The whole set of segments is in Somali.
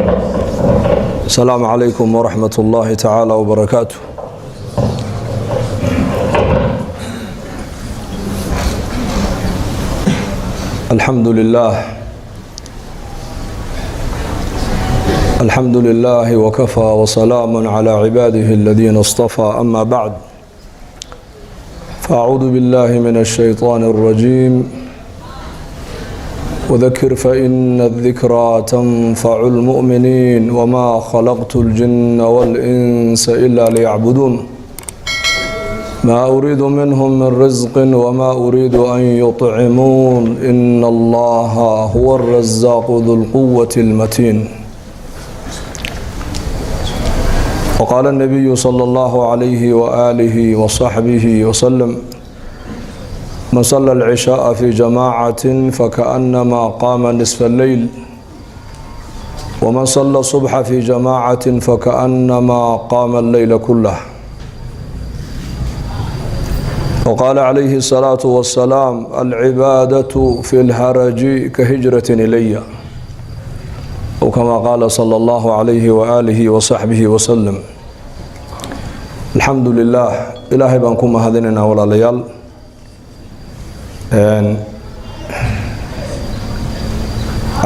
السلام عليكم ورحمة الله تعالى وبركاته. الحمد لله، الحمد لله وكفى وسلام على عباده الذين اصطفى. أما بعد، فأعوذ بالله من الشيطان الرجيم: وذكر فإن الذكرى تنفع المؤمنين، وما خلقت الجن والإنس إلا ليعبدون، ما أريد منهم من رزق وما أريد أن يطعمون، إن الله هو الرزاق ذو القوة المتين. وقال النبي صلى الله عليه وآله وصحبه وسلم: من صلى العشاء في جماعة فكأنما قام نصف الليل، ومن صلى الصبح في جماعة فكأنما قام الليل كله. وقال عليه الصلاة والسلام: العبادة في الهرج كهجرة إلي، أو كما قال صلى الله عليه وآله وصحبه وسلم. الحمد لله، Ilaahay baan ku mahadinaynaa, walaalayaal.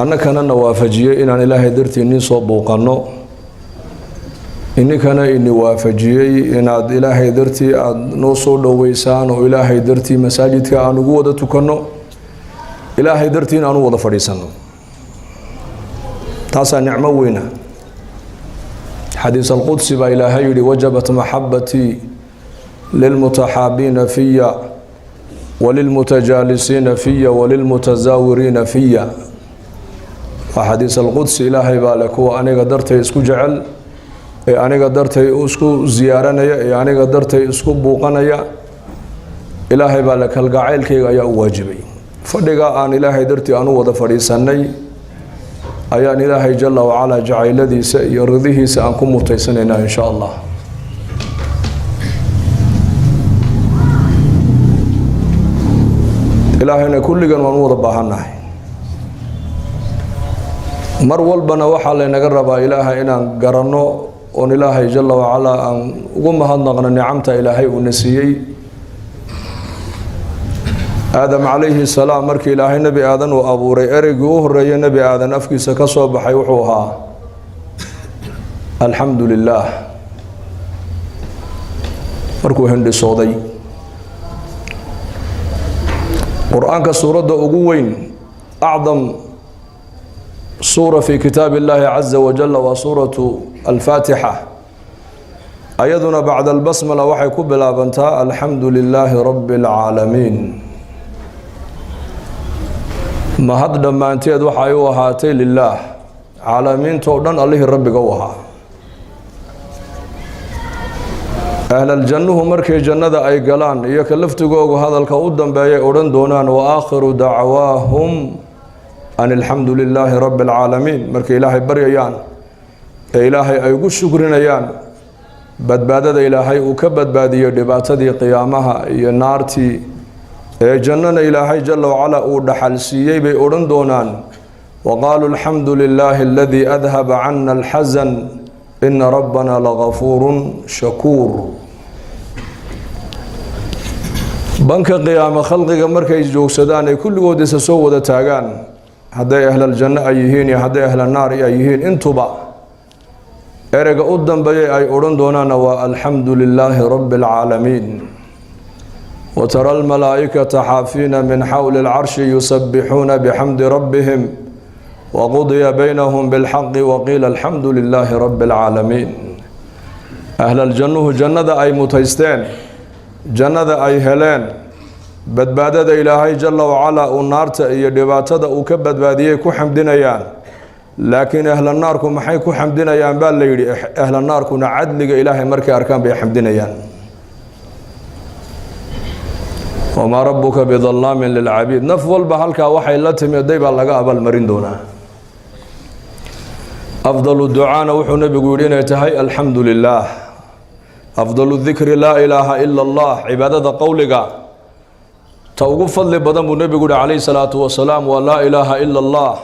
Annakana na waafajiyey inaan Ilaahay dartii nin soo buuqanno, ininkana ini waafajiyey inaad Ilaahay dartii aada noo soo dhoweysaan, oo Ilaahay dartii masaajidka aan ugu wada tukanno, Ilaahay dartii in aan u wada fadhiisanno. Taasaa nicmo weyna. Xadiis alqudsi baa Ilaahay yihi: "Wajabat maxabatii lilmutaxaabiina fiya walilmutajaalisiina fiya walilmutasaawiriina fiya." Waa xadiis alqudsi. Ilaahay baa leh: kuwa aniga dartay isku jecel, ee aniga dartay isku ziyaaranaya, ee aniga dartay isku buuqanaya, Ilaahay baa le, kalgacaylkayga ayaa u waajibay. Fadhiga aan Ilaahay dartii aan u wada fadhiisanay ayaan Ilaahay jala wacalaa jacayladiisa iyo ridihiisa aan ku mutaysanaynaa, in sha Allah. Ilaahayna kulligan waan u wada baahannahay. Mar walbana waxaa laynaga rabaa Ilaahay inaan garanno, oon Ilaahay jala wacalaa aan ugu mahadnaqno nicamta Ilaahay uuna siiyey. Aadam calayhi salaam, markii Ilaahay Nebi Aadan uu abuuray, ereygii u horeeyay Nebi Aadan afkiisa ka soo baxay wuxuu ahaa "alxamdu lilaah" markuu hindhisooday. Qur-aanka suuradda ugu weyn, acdam suura fi kitaab illaahi caza wajal, waa suuratu alfaatixa. Ayaduna bacda albasmala waxay ku bilaabantaa "alxamdu lilaahi rabbi اlcaalamiin". Mahad dhammaanteed waxay u ahaatay lilaah, caalamiinta o dhan Allihii Rabbiga u ahaa. Ahlaljannuhu markay jannada ay galaan, iyo ka laftigoogu hadalka u dambeeyay odhan doonaan "wa aakhiru dacwaahum an alxamdu lilaahi rabbi alcaalamiin", markay Ilaahay baryayaan ee Ilaahay ay ugu shukrinayaan badbaadada Ilaahay uu ka badbaadiyey dhibaatadii qiyaamaha iyo naartii, ee jannana Ilaahay jala wacalaa uu dhaxal siiyey, bay odhan doonaan "wa qaaluu alxamdu lilaahi aladii adhaba cana alxasan, ina rabbana lagafuurun shakuur". Banka qiyaamo khalqiga markay joogsadaan, ay kulligood isa soo wada taagaan, hadday ahlaljanno ay yihiin iyo hadday ahlanaar ay yihiin intuba, ereyga u dambeeyay ay odhan doonaanna waa "alxamdu lilaahi rabbi alcaalamiin". Watara almalaa'ikata xaafiina min xawli alcarshi yusabixuuna bixamdi rabbihim, waqudiya baynahum bilxaqi, waqiila alxamdu lilaahi rabbi alcaalamiin. Ahlaljannuhu jannada ay mutaysteen, jannada ay heleen, badbaadada Ilaahay jala wacalaa uu naarta iyo dhibaatada uu ka badbaadiyey ku xamdinayaan. Laakiin ahlanaarku maxay ku xamdinayaan, baa la yidhi? Ahlanaarkuna cadliga Ilaahay markay arkaan bay xamdinayaan. Wamaa rabuka bidallaamin lilcabiid. Naf walba halkaa waxay la timiday baa laga abaalmarin doonaa. Afdalu ducaana wuxuu Nebigu yidhi inay tahay "alxamdu lilaah". Afdalu dikri "laa ilaaha ila Allah". Cibaadada qowliga ta ugu fadli badan, buu Nebigu yihi calayhi salaatu wasalaam, waa "laa ilaaha ila Allah".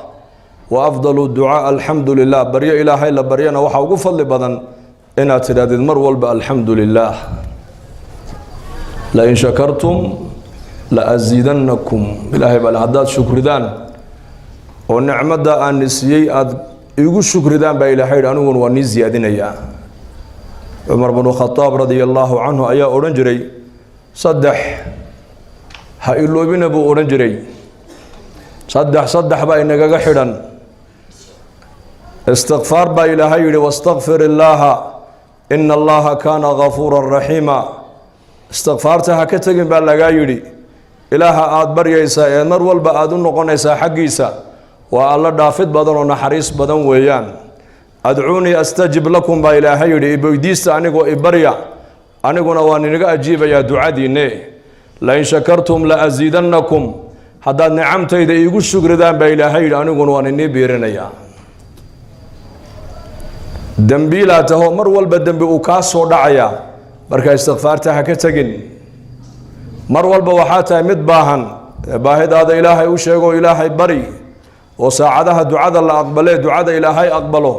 Wa afdalu ducaa alxamdu lilah. Baryo Ilaahay la baryana waxaa ugu fadli badan inaad tidhahdid mar walba alxamdu lilah. Lain shakartum la asiidannakum, Ilaahay baa, haddaad shukridaan oo nicmadda aan siiyey aada igu shukridaan, baa Ilahay yidhi, aniguna waa nii siyaadinayaa. Cumar bnu Khadaab radia allaahu canhu ayaa odhan jiray, saddex ha iloobina buu odhan jiray, saddex saddex baa inagaga xidhan. Istikfaar baa Ilaahay yidhi, wastakfir illaaha ina Allaha kaana gafuura raxiima. Istikfaarta ha ka tegin baa lagaa yidhi. Ilaaha aada baryaysaa ee mar walba aada u noqonaysaa xaggiisa waa Alla dhaafid badan oo naxariis badan weeyaan. Adcuunii astajib lakum baa Ilaahay yidhi, iweydiista anigoo ibarya, aniguna waan inaga ajiibayaa ducadiinne. Lain shakartum la asiidannakum, haddaad nicamtayda iigu shukridaan baa Ilaahay yidhi, aniguna waan inii biirinayaa. Dembiilaa taho, mar walba dembi uu kaa soo dhacayaa, marka istikfaarta ha ka tegin. Mar walba waxaa tahay mid baahan, baahidaada Ilaahay u sheego, Ilaahay bari, oo saacadaha ducada la aqbalee, ducada Ilaahay aqbalo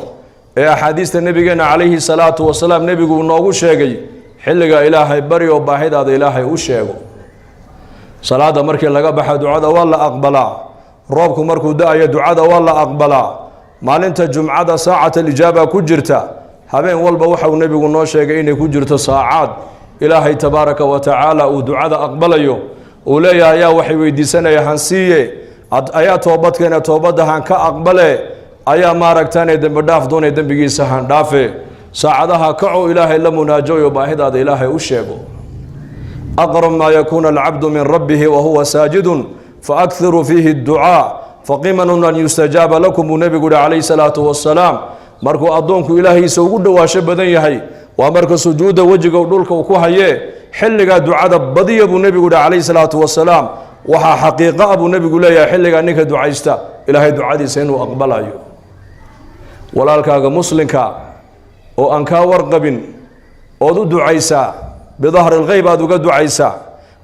ee axaadiista Nebigeena calayhi salaatu wasalaam nebigu noogu sheegay, xilliga Ilaahay bari oo baahidaada Ilaahay u sheego. Salaada markii laga baxa ducada waa la aqbalaa. Roobku markuu da-ayo ducada waa la aqbalaa. Maalinta Jumcada saacat alijaaba ku jirta. Habeen walba waxauu nebigu noo sheegay inay ku jirto saacaad Ilaahay tabaaraka wa tacaala uu ducada aqbalayo, uu leeyahay, ayaa waxay weydiisanaya hansiiye, ayaa toobadkeena toobadda han ka aqbale, ayaa maaragtaane dembi dhaaf doonay dembigiisa han dhaafe. Saacadaha kaco, Ilaahay la munaajoyo, baahidaada Ilaahay u sheego. Aqrab maa yakuuna alcabdu min rabbihi wahuwa saajidun faakthiruu fiihi adducaa faqimanun an yustajaaba lakum, buu nebigu yihi calayhi salaatu wasalaam. Markuu addoonku Ilaahiisa ugu dhowaasho badan yahay waa marka sujuudda wejiga dhulka uu ku hayee, xilligaa ducada badiya, buu nebigu yihi calayhi salaatu wasalaam. Waxaa xaqiiqo ah, buu nebigu leeyahay, xilligaa ninka ducaysta Ilaahay ducadiisa inuu aqbalayo. Walaalkaaga muslimka oo aan kaa warqabin ood u ducaysaa, bidahri lkhayb aad uga ducaysaa,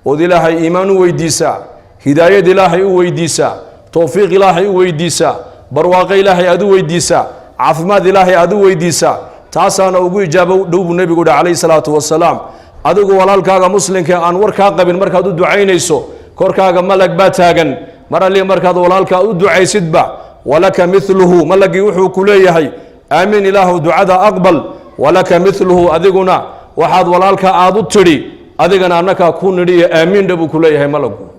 ood Ilaahay iimaan u weydiisaa, hidaayad Ilaahay u weydiisaa, towfiiq Ilaahay u weydiisaa, barwaaqo Ilaahay aad u weydiisaa, caafimaad Ilaahay aad u weydiisaa, taasaana ugu ijaabo dhow, buu nebigu uhi calayhi salaatu wasalaam. Adigu walaalkaaga muslimka aan war kaa qabin markaad u ducaynayso, korkaaga malag baa taagan. Mar alli markaad walaalkaa u ducaysidba, walaka miluhu, malagii wuxuu ku leeyahay, aamiin, Ilaahu ducada aqbal, walaka miluhu, adiguna waxaad walaalka aad u tidhi adigana annakaa ku nidhi iyo aamiindha, buu ku leeyahay malagu.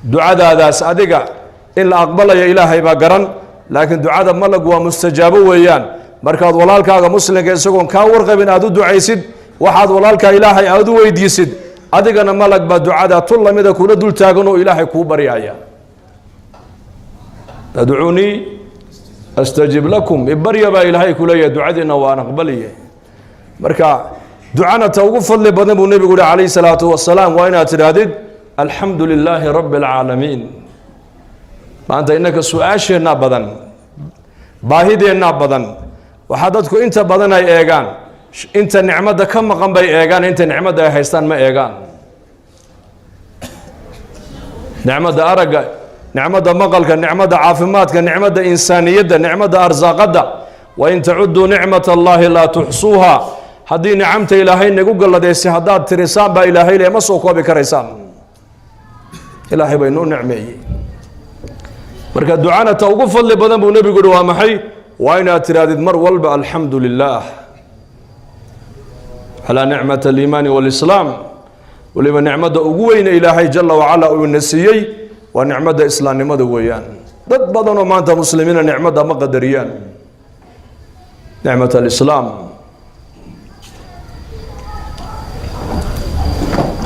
Ducadaadaas adiga in la aqbalaya Ilaahay baa garan, laakiin ducada malag waa mustajaabo weeyaan. Markaad walaalkaaga muslimka isagoon kaa warqabin aad u ducaysid, waxaad walaalkaa Ilaahay aad u weydiisid, adigana malag baa ducada tu lamida kula dul taagan oo Ilaahay kuu baryaya. Adcuunii astajib lakum, ibarya baa Ilaahay ku leeyahay, ducadiina waan aqbaliye. Marka ducana ta ugu fadli badan, buu nebigu yihi calayhi salaatu wasalaam, waa inaad tidhaahdid alxamdu lilaahi rabbi alcaalamiin. Maanta innaka su-aasheennaa badan, baahideennaa badan. Waxaa dadku inta badan ay eegaan inta nicmadda ka maqan bay eegaan, inta nicmadda ay haystaan ma eegaan. Nicmadda aragga, nicmadda maqalka, nicmadda caafimaadka, nicmadda insaaniyadda, nicmadda arsaaqadda. Wain tacuduu nicmat Allahi laa tuxsuuha. Haddii nicamta Ilaahay nagu galladeysay haddaad tirisaan, baa Ilaahay le, ma soo koobi karaysaan. Ilaahay baa inoo nicmeeyey. Marka ducana ta ugu fadli badan, buu nebigu yihi, waa maxay? Waa inaad tirahdid mar walba alxamdu lilah calaa nicmat aliimaani walislaam. Weliba nicmadda ugu weyne Ilaahay jala wacala uu ina siiyey waa nicmadda islaamnimada weeyaan. Dad badanoo maanta muslimiina nicmadda ma qadariyaan, nicmat alislaam.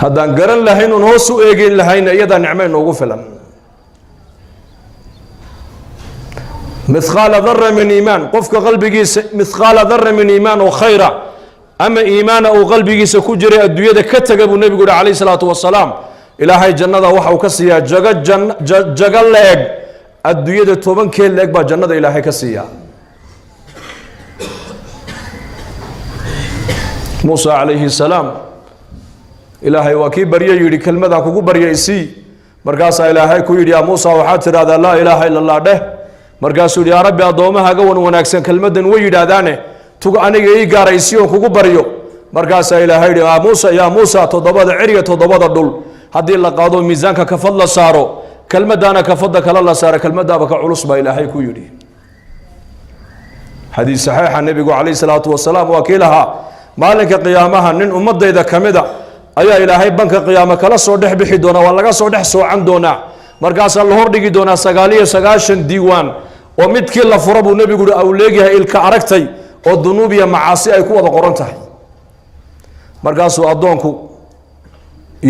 Haddaan garan lahayn oon hoos u eegin lahayna, iyadaa nicmo inoogu filan. Mithqaala dara min iimaan, qofka qalbigiisa mithqaala dara min iimaan oo khayra ama iimaana uu qalbigiisa ku jiray adduunyada ka taga, buu nebigu yihi calayhi salaatu wasalaam, Ilaahay jannada waxa uu ka siiyaa jago jan jago la-eg adduunyada tobankeed la-eg baa jannada Ilaahay ka siiyaa. Muusa calayhi salaam Ilaahay waa kii barye yidhi, kelmadaan kugu barya isii. Markaasaa Ilaahay ku yidhi, yaa Muusa, waxaad tidhahdaa laa ilaaha ila Allah dheh. Markaasuu yidhi: "Yaa Rabbi, addoommahaaga wan wanaagsan kelmaddan way yidhaahdaane, tuga aniga ii gaaraysi oon kugu baryo." Markaasaa Ilaahay yidhi: "Yaa Muusa, yaa Muusa, toddobada ceriga, toddobada dhul haddii la qaado, miisaanka kafad la saaro, kelmaddaana kafadda kale la saaro, kelmaddaaba ka culus," baa Ilaahay ku yidhi. Xadiis saxiixa nebigu calayhi salaatu wasalaam waa kii lahaa: maalinka qiyaamaha nin ummadayda ka mida ayaa Ilaahay banka qiyaamo kala soo dhex bixi doonaa, waa laga soo dhex soocan doonaa. Markaasaa la hordhigi doonaa 99 diiwaan, oo midkii la furo, buu nebigu uhi, au leegyahay ilka aragtay oo dunuub iyo macaasi ay ku wada qoran tahay. Markaasuu addoonku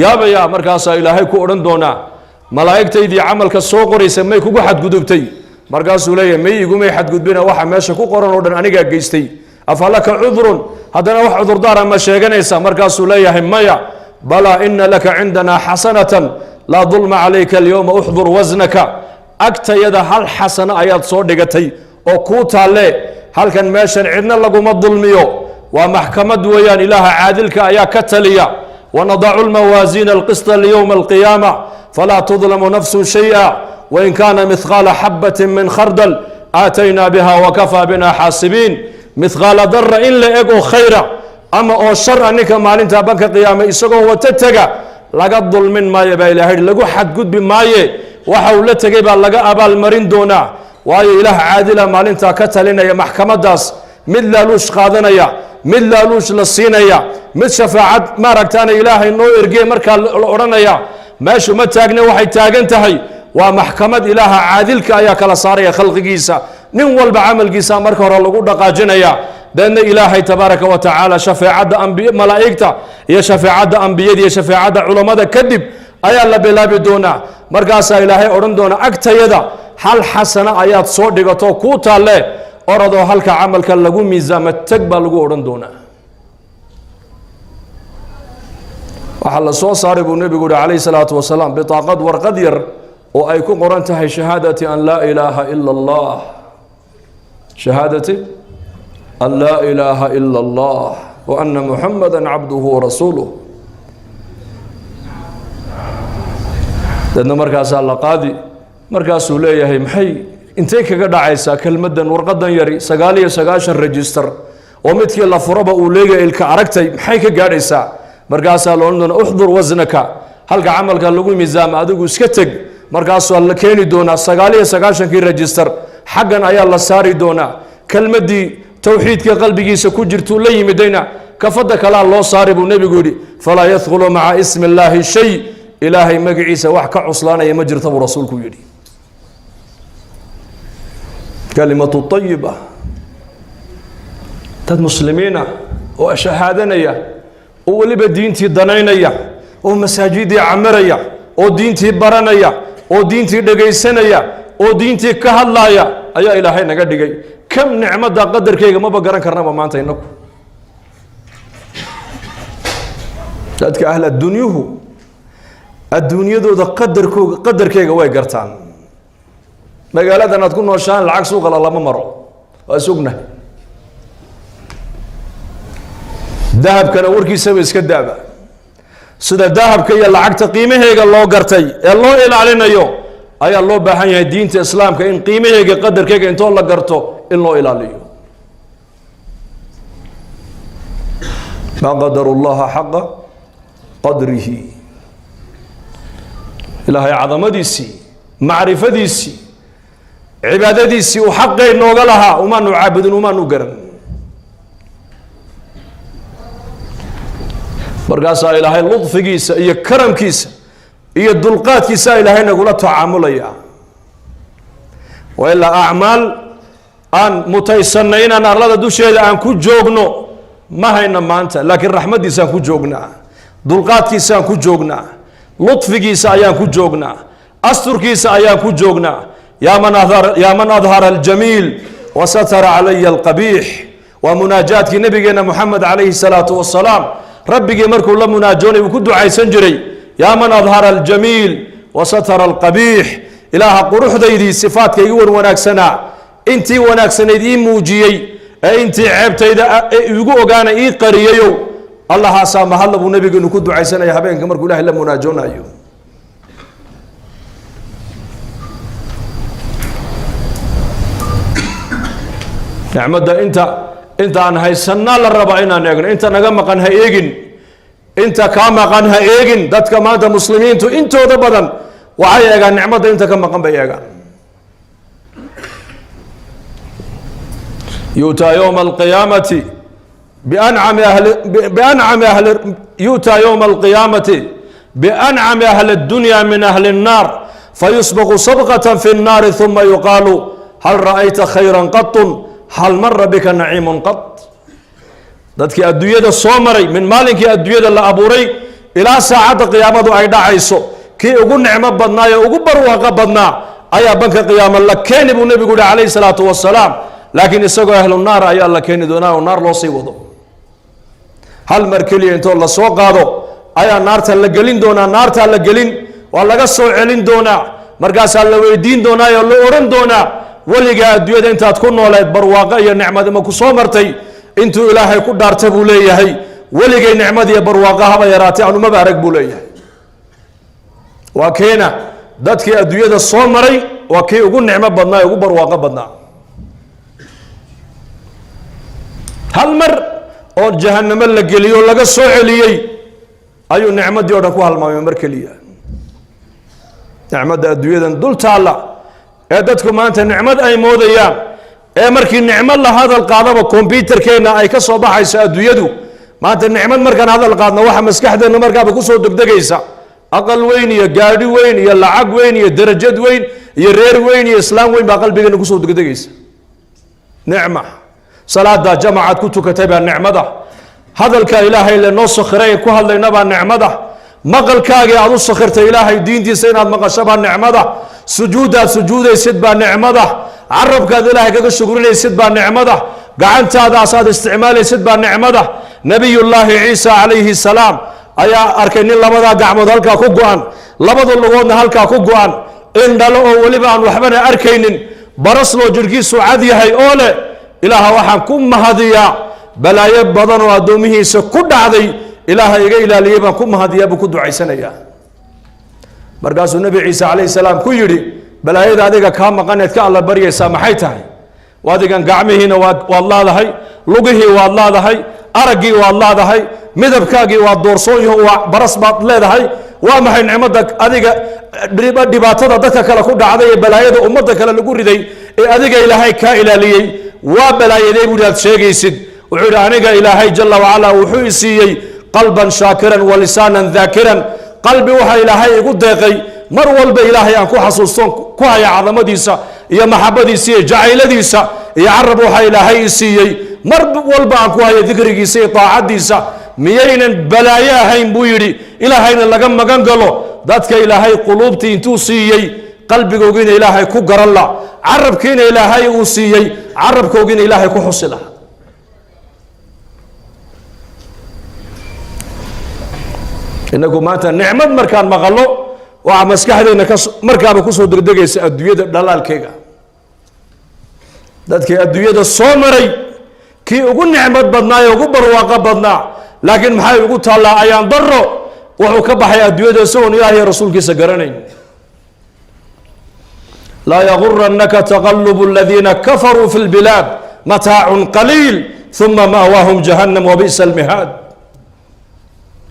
yaabaya. Markaasaa Ilaahay ku odhan doonaa: "Malaa'igtaydii camalka soo qoraysa may kugu xadgudubtay?" Markaasuu leeyahay: "May, igumay xadgudbina, waxa meesha ku qoran oo dhan anigaa geystay." "Afalaka cudrun?" Haddana wax cudurdaara ma sheeganaysa? Markaasuu leeyahay: "Maya." "Balaa, ina laka cindanaa xasanatan, laa dulma calayka alyowma, uxdur wasnaka." Agtayada hal xasano ayaad soo dhigatay oo kuu taalle halkan. Meeshan cidna laguma dulmiyo, waa maxkamad weeyaan, Ilaaha caadilka ayaa ka taliya. "Wanadacu lmawaasiina alqisطa liyowma alqiyaama falaa tudlamu nafsu shayئa wain kaana mithqaala xabatin min khardal aataynaa biha wakafaa bina xaasibiin." Mithqaala dara in la eg oo khayra ama oo shar a, ninka maalintaa banka qiyaame isagoo wato tega, laga dulmin maayo baa Ilahay, lagu xadgudbi maaye. Waxa uu la tegay baa laga abaalmarin doonaa, waayo Ilaah caadila maalintaa ka talinaya maxkamadaas. Mid laaluush qaadanaya, mid laaluush la siinaya, mid shafaacad maaragtaana Ilaahay noo ergey markaa la odhanaya, meeshu ma taagne. Waxay taagan tahay waa maxkamad, Ilaaha caadilka ayaa kala saaraya khalqigiisa. Nin walba camalkiisa marka hore lagu dhaqaajinaya, deedna Ilaahay tabaaraka wa tacaala shafeecadda ambiy malaa'igta iyo shafeecadda ambiyada iyo shafeecadda culammada kadib ayaa la bilaabi doonaa. Markaasaa Ilaahay odhan doona: "Agtayada hal xasano ayaad soo dhigato kuu taalle, orodoo halka camalka lagu miisaamo teg," baa lagu odhan doonaa. Waxaa la soo saaray, buu nebigu uhi calayhi salaatu wasalaam, bitaaqad, warqad yar oo ay ku qoran tahay shahaadati an laa ilaaha ila Allah, shahaadati an laa ilaaha ila Allah wa anna muxamada cabduhu warasuuluh. Deedna markaasaa la qaadi. Markaasuu leeyahay: "Maxay intay kaga dhacaysaa kelmaddan, warqadan yari, 99 register oo midkii la furaba uu leegaya ilka aragtay, maxay ka gaadhaysaa?" Markaasaa la odhan doona: "Uxdur wasnaka, halka camalka lagu miisaama adigu iska teg." Markaasuu la keeni doonaa 99-kii register, xaggan ayaa la saari doonaa. Kelmaddii towxiidka qalbigiisa ku jirtuu la yimidayna kafadda kalaa loo saari, buu nebigu yidhi. "Falaa yadkhulu maca ismi illaahi shay." Ilaahay magaciisa wax ka cuslaanaya ma jirta, buu rasuulku yidhi. Kalimatu ayiba. Dad muslimiina oo shahaadanaya, oo weliba diintii danaynaya, oo masaajidii camiraya, oo diintii baranaya, oo diintii dhegaysanaya, oo diintii ka hadlaaya ayaa Ilaahay naga dhigay. Kam nicmadda qadarkeyga maba garan karnaba maanta inaku. Dadka ahl addunyuhu adduunyadooda qadarkooga, qadarkeega way gartaan. Magaaladan aad ku nooshaan lacag suuqa lama maro, waa sugnahay. Dahabkana warkiisaba iska daaba. Sida dahabka iyo lacagta qiimaheega loo gartay ee loo ilaalinayo ayaa loo baahan yahay diinta Islaamka in qiimaheega, qadarkeega intoo la garto in loo ilaaliyo. Maa qadaru llaha xaqa qadrihi. Ilaahay cadamadiisii, macrifadiisii, cibaadadiisii uu xaqay nooga lahaa umaanu caabudin, umaanu garan. Markaasaa Ilaahay ludfigiisa iyo karamkiisa iyo dulqaadkiisaa Ilaahay nagula tacaamulaya. Wa ilaa acmaal aan mutaysanay inaan arlada dusheeda aan ku joogno ma hayna maanta, laakiin raxmaddiisaan ku joognaa, dulqaadkiisaan ku joognaa, ludfigiisa ayaan ku joognaa, asturkiisa ayaan ku joognaa. Yaa man adhara aljamiil wasatara calaya alqabiix. Waa munaajaadkii nabigeena Moxamed calayhi salaatu wasalaam. Rabbigii markuu la munaajoonay uu ku ducaysan jiray: yaa man adhara aljamiil wasatara alqabiix. Ilaaha quruxdaydii, sifaadka igu wan wanaagsanaa, intii wanaagsanayd ii muujiyey ee intii ceebtayda igu ogaana ii qariyayow, Allahaasaa mahadla, buu nabigeenu ku ducaysanaya habeenka markuu Ilahay la munaajoonayo. Nicmadda intaan haysannaa la rabaa inaan eegno. Inta naga maqan ha eegin, inta kaa maqan ha eegin. Dadka maanta muslimiintu intooda badan waxay eegaan nicmadda inta ka maqan bay eegaan. Yu'taa yowma alqiyaamati biancami ahli biancami ahli yu'taa yowma alqiyaamati biancami ahli اdunya min ahli الnaar fayusbaqu sabqة fi الnaari ثuma yuqaalu hal ra'ayta khayra qaطun hal mara bika naciimu qad. Dadkii adduunyada soo maray min maalinkii adduunyada la abuuray ilaa saacadda qiyaamadu ay dhacayso, kii ugu nicmo badnaa ee ugu barwaaqo badnaa ayaa banka qiyaama la keeni buu nebigu yihi calayhi salaatu wasalaam. Laakiin isagoo ahlu naar ayaa la keeni doonaa oo naar loo sii wado. Hal mar keliya intoo la soo qaado ayaa naarta la gelin doonaa, naartaa la gelin, waa laga soo celin doonaa, markaasaa la weydiin doonaa oo la odhan doonaa: weligaa adduunyada intaad ku nooleed barwaaqo iyo nicmadima ku soo martay? Intuu Ilaahay ku dhaarta buu leeyahay: weligay nicmadiiyo barwaaqo haba yaraatay anumaba arag, buu leeyahay. Waa keena dadkii adduunyada soo maray waa kii ugu nicmo badnaa ee ugu barwaaqo badnaa. Hal mar oo jahanamo la geliyo o laga soo celiyey ayuu nicmadii o dhan ku halmaamay mar keliya. Nicmadda adduunyadan dul taalla ee dadku maanta nicmad ay moodayaan, ee markii nicmad la hadal qaadaba kombyutarkeenna ay ka soo baxayso adduunyadu, maanta nicmad markaan hadal qaadno waxa maskaxdeenna markaaba kusoo degdegaysa aqal weyn iyo gaadhi weyn iyo lacag weyn iyo darajad weyn iyo reer weyn iyo islaam weyn baa qalbigeenna kusoo degdegaysa. Nicma salaada jamacaad ku tukatay baa nicmada, hadalka Ilaahay lenoo sakhiray ku hadlayna baa nicmada, maqalkaagii aad u sakhirtay Ilaahay diintiisa inaad maqasho baa nicmada, sujuuddaad sujuudaysid baa nicmada, carabkaad Ilaahay kaga shukrinaysid baa nicmada, gacantaadaas aad isticmaalaysid baa nicmada. Nabiyullaahi Ciisa calayhi salaam ayaa arkay nin labadaa gacmood halkaa ku go-an, labada lugoodna halkaa ku go-an, indhalo oo weliba aan waxbana arkaynin, barasloo jirhkiisu cad yahay oo leh: Ilaaha waxaan ku mahadiyaa balaayo badan oo addoomihiisa ku dhacday Ilaaha iga ilaaliyey baan ku mahadiyaa, buu ku ducaysanayaa. Markaasuu Nebi Ciise calayhi salaam ku yidhi: balaayada adiga kaa maqaneed ka alla baryaysaa maxay tahay? Adigan gacmihiina waad laadahay, lugihii waad laadahay, araggii waad laadahay, midabkaagii waad doorsoon yaho, waa baras baad leedahay. Waa maxay nicmadda adiga dhibaatada dadka kale ku dhacday ee balaayada ummadda kale lagu riday ee adiga Ilaahay kaa ilaaliyey waa balaayadee, buu aad sheegaysid? Wuxuu yidhi: aniga Ilaahay jala wacala wuxuu i siiyey qalban shaakiran wa lisaanan daakiran. Qalbi waxaa Ilaahay igu deeqay mar walba Ilaahay aan ku xasuustoon ku haya cadamadiisa iyo maxabadiisa iyo jacayladiisa, iyo carab waxaa Ilaahay i siiyey mar walba aan ku hayo dikrigiisa iyo taacadiisa. Miyaynan balaayo ahayn, buu yidhi, Ilaahayna laga magan galo dadka Ilaahay quluubtii intuu siiyey qalbigoogiina Ilaahay ku garan la, carabkiina Ilaahay uu siiyey carabkoogiina Ilaahay ku xusi laha? Inagu maanta nicmad markaan maqallo waxaa maskaxdeenna ka markaaba kusoo degdegaysa adduunyada dhalaalkeega. Dadkii adduunyada soo maray kii ugu nicmad badnaa ee ugu barwaaqo badnaa, laakiin maxay ugu taallaa ayaan daro? Wuxuu ka baxay adduunyada isagoon Ilaah iyo rasuulkiisa garanayn. Laa yaguranaka taqalubu aladiina kafaruu fi lbilaad mataacun qaliil uma ma'waahum jahannam wabi'sa almihaad.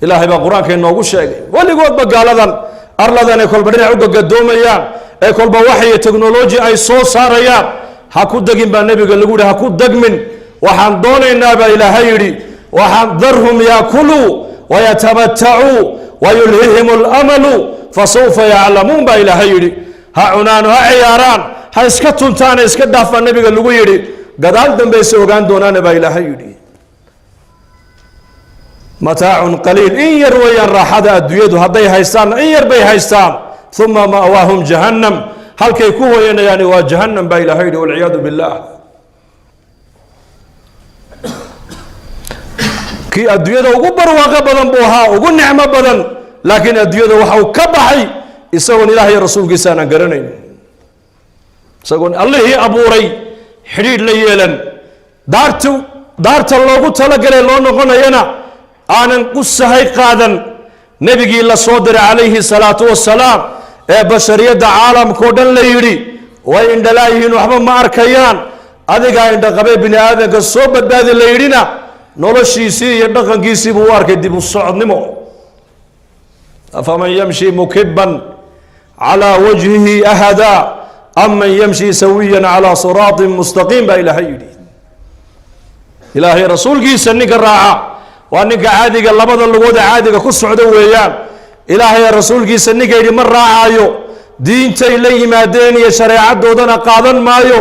Ilaahay baa qur-aanka inoogu sheegay weligoodba gaaladan arladan ay kolba dhinac u gagadoomayaan ee kolba waxyo technology ay soo saarayaan. Ha ku degin baa nebiga lagu yihi, ha ku degmin. Waxaan doonaynaa baa Ilaahay yidhi, waxaan darhum yaakuluu wayatamatacuu wayulhihim alamalu fasawfa yaclamuun, baa Ilaahay yidhi. Ha cunaan, ha ciyaaraan, ha iska tuntaana, iska dhaaf baa nebiga lagu yidhi. Gadaal dambayse ogaan doonaana, baa Ilaahay yidhi. Mataacun qaliil, in yar weeyaan raaxada adduunyadu hadday haystaanna in yar bay haystaan. Uma ma'waahum jahannam, halkay ku hoyanayaani waa jahannam, baa Ilahay yidhi, walciyaadu billaah. Kii adduunyada ugu barwaaqo badan buu ahaa, ugu nicmo badan, laakiin adduunyada waxa uu ka baxay isagoon Ilaah iyo rasuulkiisa aanan garanayn, isagoon Allihii abuuray xidhiidh la yeelan, daartu daarta loogu talagalay loo noqonayana aanan u sahay qaadan, nebigii la soo diray calayhi salaatu wasalaam ee bashariyadda caalamkao dhan la yidhi way indhalaayihiin, waxba ma arkayaan. Adigaa indhaqabee bini aadanka soo badbaadi la yidhina, noloshiisii iyo dhaqankiisii buu u arkay dib u socodnimo. Afaman yamshi mukiban calaa wajhihi ahadaa aman yamshi sawiyan calaa siraatin mustaqiim, baa Ilaahay yidhi. Ilaahay rasuulkiisa ninka raaca waa ninka caadiga, labada lugood ee caadiga ku socda weeyaan. Ilaahay rasuulkiisa ninka yidhi ma raacayo, diintay la yimaadeen iyo shareecadoodana qaadan maayo,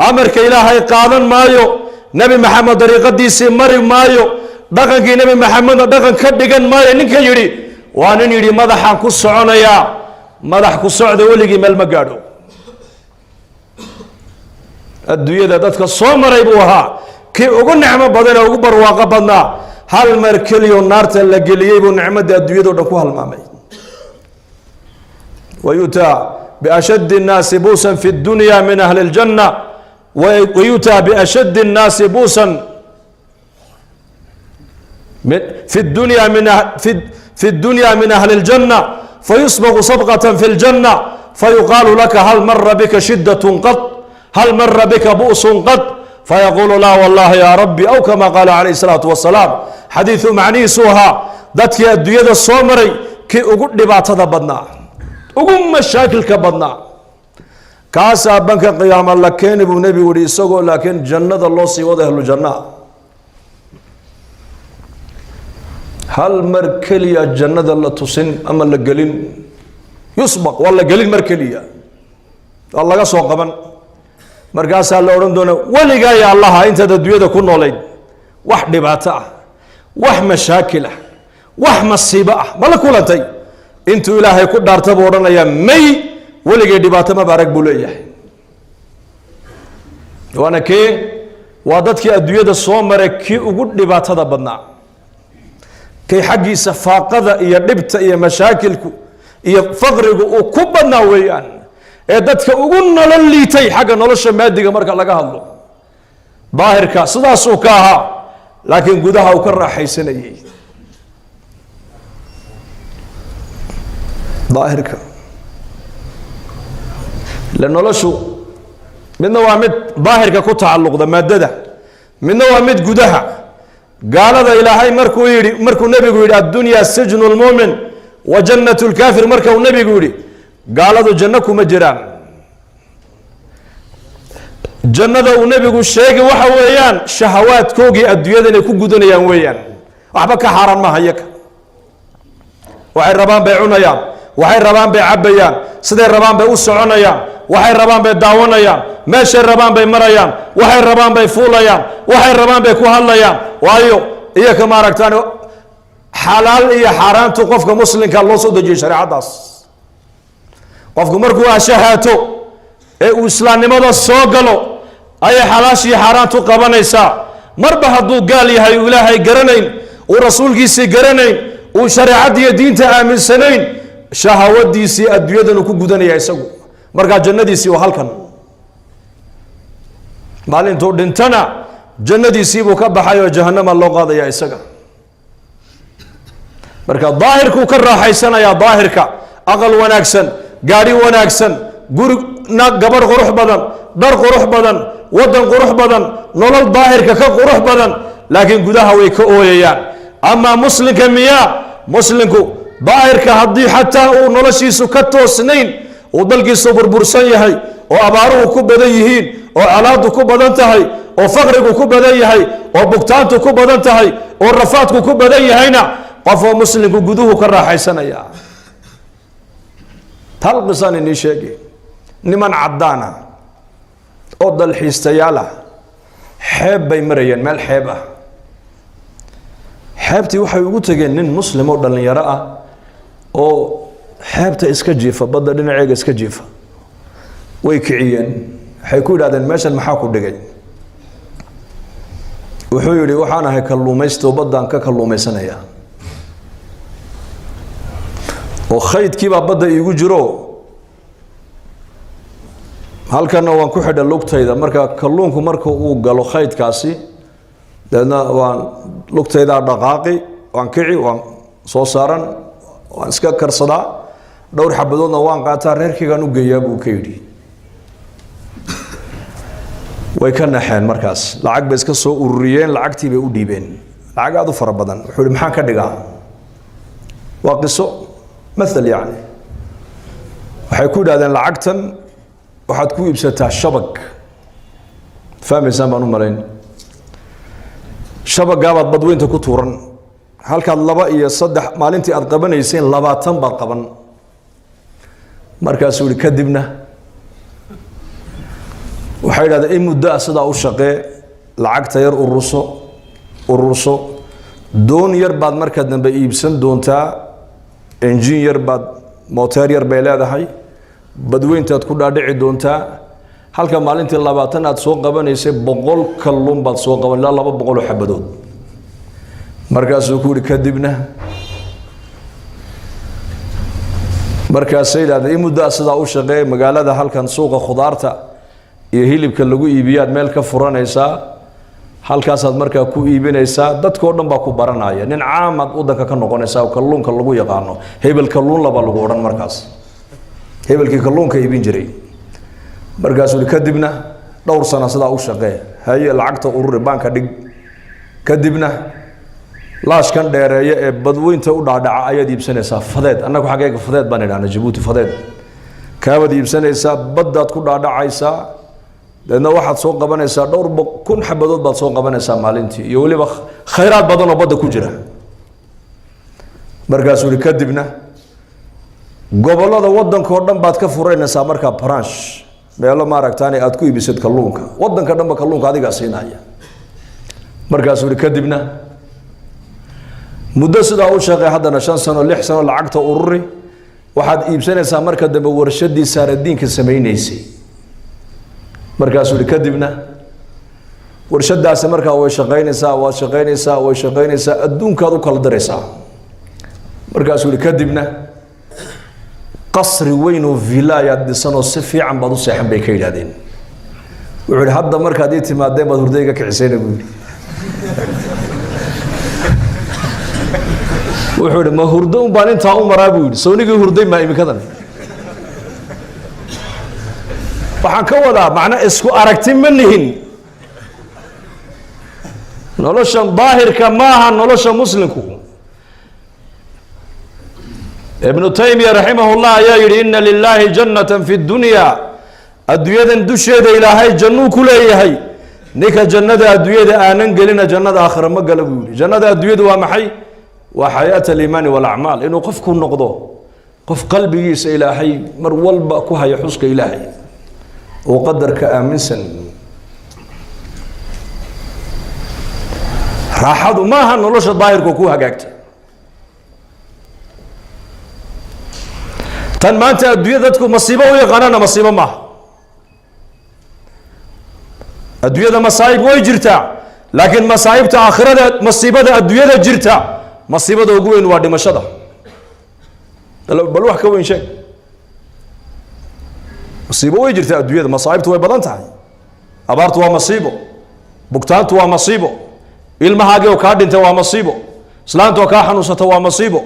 amarka Ilaahay qaadan maayo, Nebi Maxamed dariiqadiisii mari maayo, dhaqankii Nebi Maxamedna dhaqan ka dhigan maayo, ninka yidhi waa nin yidhi madaxaan ku soconayaa. Madax ku socda weligii meel ma gaadho. Adduunyada dadka soo maray buu ahaa kii ugu nicmo badan ee ugu barwaaqo badnaa. Hal mar keliyo naarta la geliyey buu nicmadii adduunyado dhan ku halmaamay. ويؤتى بأشد الناس بؤسا في الدنيا من أهل الجنة ويؤتى بأشد الناس بؤسا في الدنيا من في الدنيا من أهل الجنة، فيصبغ صبغة في الجنة، فيقال لك: هل مر بك شدة قط؟ هل مر بك بؤس قط؟ فيقول: لا والله يا ربي، أو كما قال عليه الصلاة والسلام. Xadiisu macnihiisu ahaa dadkii adduunyada soo maray kii ugu dhibaatada badnaa, ugu mashaakilka badnaa, kaasaa banka qiyaama la keeni buu nebigu yihi, isagoo laakiin jannada loo sii wado, ahlu jannaa. Hal mar keliya jannada la tusin ama la gelin, yusbaq, waa la gelin mar keliya, waa laga soo qaban. Markaasaa la odhan doonaa: weligaa ya Allaha, intaad adduunyada ku noolayd wax dhibaato ah, wax mashaakil ah, wax masiibo ah ma la kulantay? Intuu Ilaahay ku dhaarta buu odhanayaa: may, weligay dhibaato maba arag, buu leeyahay. Waana kee? Waa dadkii adduunyada soo maray kii ugu dhibaatada badnaa, kay xaggiisa faaqada iyo dhibta iyo mashaakilku iyo faqrigu uu ku badnaa weeyaan, ee dadka ugu nolol liitay xagga nolosha maadiga marka laga hadlo. Daahirka sidaasuu ka ahaa, laakiin gudaha uu ka raaxaysanayey. Daahirka ile noloshu midna waa mid daahirka ku tacalluqda, maadada, midna waa mid gudaha. Gaalada Ilaahay markuu yidhi, markuu nebigu yidhi: "Addunya sijnu lmuumin wa jannat lkaafir", marka uu nebigu yidhi, gaaladu janno kuma jiraan. Jannada uu nebigu sheegay waxa weeyaan shahawaadkoogii adduunyada inay ku gudanayaan weeyaan. Waxba ka xaaraan maaha iyaga. Waxay rabaan bay cunayaan, waxay rabaan bay cabbayaan, siday rabaan bay u soconayaan, waxay rabaan bay daawanayaan, meeshay rabaan bay marayaan, waxay rabaan bay fuulayaan, waxay rabaan bay ku hadlayaan. Waayo, iyaka maaragtaan xalaal iyo xaaraantu qofka muslimka loo soo dejiyey shareecadaas. Qofku markuu ashahaato ee uu islaamnimada soo galo ayay xalaashii xaaraantu qabanaysaa. Marba hadduu gaal yahay, uu Ilaahay garanayn, uu rasuulkiisii garanayn, uu shareecaddiiyo diinta aaminsanayn, shahawadiisii adduunyadan uu ku gudanaya isagu. Markaa jannadiisii waa halkan. Maalintuu dhintana jannadiisii buu ka baxay oo jahanama loo qaadaya isaga. Marka daahirkuu ka raaxaysanayaa, daahirka: aqal wanaagsan, gaadhi wanaagsan, guri na, gabadh qurux badan, dhar qurux badan, waddan qurux badan, nolol daahirka ka qurux badan, laakiin gudaha way ka ooyayaan. Amaa muslimka miyaa? Muslimku daahirka haddii xataa uu noloshiisu ka toosnayn, uu dalkiisu burbursan yahay, oo abaaruhu ku badan yihiin, oo colaadu ku badan tahay, oo faqrigu ku badan yahay, oo bugtaantu ku badan tahay, oo rafaadku ku badan yahayna, qofoo muslimku guduhu ka raaxaysanaya. Hal qisaan inii sheegi. Niman caddaan ah oo dalxiistayaal ah xeeb bay marayeen, meel xeeb ah. Xeebtii waxay ugu tegeen nin muslim oo dhallinyaro ah oo xeebta iska jiifa, badda dhinaceega iska jiifa. Way kiciyeen, waxay ku yidhahdeen: "Meeshan maxaa ku dhigay?" Wuxuu yidhi: "Waxaan ahay kalluumaysto, baddaan ka kalluumaysanaya, oo khaydkiibaa badda iigu jiro, halkanna waan ku xidha lugtayda. Marka kalluunku marka uu galo khaydkaasi, dabeedna waan lugtaydaa dhaqaaqi, waan kici, waan soo saaran, waan iska karsadaa, dhowr xabadoodna waan qaataa, reerkaygaan u geeyaa," buu ka yidhi. Way ka naxeen markaas, lacag bay iska soo ururiyeen, lacagtii bay u dhiibeen, lacag aada u fara badan. Wuxuu yihi, "Maxaan ka dhigaa?" Waa qiso mathal yacni. Waxay ku yidhahdeen, "Lacagtan waxaad ku iibsataa shabag." Fahmaysaan baan u malayn. "Shabagaabaad badweynta ku tuuran, halkaad laba iyo saddex maalintii aad qabanayseen, 20 baad qaban." Markaasuu yihi, "Kadibna?" Waxay yidhahdeen, "In muddo ah sidaa u shaqee, lacagta yar ururso, ururso, doon yar baad marka dambe iibsan doontaa, engine yar baad, moteer yar bay leedahay, badweyntaad ku dhaadhici doontaa. Halka maalintii 20 aad soo qabanaysay, 100 kalluun baad soo qaban, ilaa 200 oo xabadood." Markaasuu ku yihi, "Kadibna?" Markaasay yidhahdeen, "In muddo ah sidaa u shaqeey, magaalada halkan suuqa khudaarta iyo hilibka lagu iibiyaad meel ka furanaysaa, halkaasaad markaa ku iibinaysaa, dadkao dhan baa ku baranaya, nin caamaad waddanka ka noqonaysaa oo kalluunka lagu yaqaano, hebel kalluun laba lagu odhan markaas, hebelkii kalluunka iibin jiray." Markaasuu yihi, "Kadibna?" "Dhowr sano sidaa u shaqee, haye, lacagta ururi, baanka dhig. Kadibna laashkan dheereeya ee badweynta u dhaadhaca ayaad iibsanaysaa, fadeed, annagu xaggeega fadeed baan idhahna Jabuuti, fadeed kaabaad iibsanaysaa, baddaad ku dhaadhacaysaa, deedna waxaad soo qabanaysaa dhowr kun xabadood baad soo qabanaysaa maalintii, iyo weliba khayraad badan oo badda ku jira." Markaasuu yihi, "Kadibna gobollada waddankao dhan baad ka furanaysaa markaa branch, meelo maaragtaane aad ku iibisad kalluunka, waddanka dhanba kalluunka adigaa siinaya." Markaasuu yihi, "Kadibna muddo sidaa u shaqey haddana, 5 sano, 6 sano, lacagta ururi, waxaad iibsanaysaa marka dambe warshadii saaradiinka samaynaysay." Markaasuu yihi, "Kadibna warshadaasi markaa way shaqaynaysaa, waad shaqaynaysaa, way shaqaynaysaa, adduunkaad u kala diraysaa." Markaasuu yihi, "Kadibna qasri weyn oo villa ayaad dhisanoo si fiican baad u seexan," bay ka yidhahdeen. Wuxuu yihi, "Hadda markaad ii timaadeen baad hurdayga kicisayna," buu yidhi. Wuxuu yihi, "Ma hurdo un baan intaa u maraa?" buu yidhi. "Sawnigii hurday maa iminkadan?" Waxaan ka wadaa macna isku aragti ma nihin. Noloshan daahirka maaha nolosha muslimku. Ibnu Taymiya raximahullah ayaa yidhi, "Ina lilaahi jannatan fi dunya." Adduunyadan dusheeda Ilaahay jannuu ku leeyahay. Ninka jannada adduunyada aanan gelina, jannada aakhira ma gala, buu yihi. Jannada adduunyadu waa maxay? Waa xayaat aliimaani walacmaal, inuu qofku noqdo qof qalbigiisa Ilaahay mar walba ku haya xuska Ilaahay oo qadarka aaminsan. Raaxadu maaha nolosha daahirka ku hagaagta. Tan maanta adduunya dadku masiibo u yaqaanana masiibo maaha. Adduunyada masaa'ib way jirtaa, laakiin masaa'ibta aakhirada, masiibada adduunyada jirta, masiibada ugu weyn waa dhimashada. Bal wax ka weyn sheeg. Masiibo way jirtaa adduunyada, masaa'ibtu way badan tahay. Abaartu waa masiibo, bugtaantu waa masiibo, ilmahaagii oo kaa dhintay waa masiibo, islaanta oo kaa xanuunsata waa masiibo,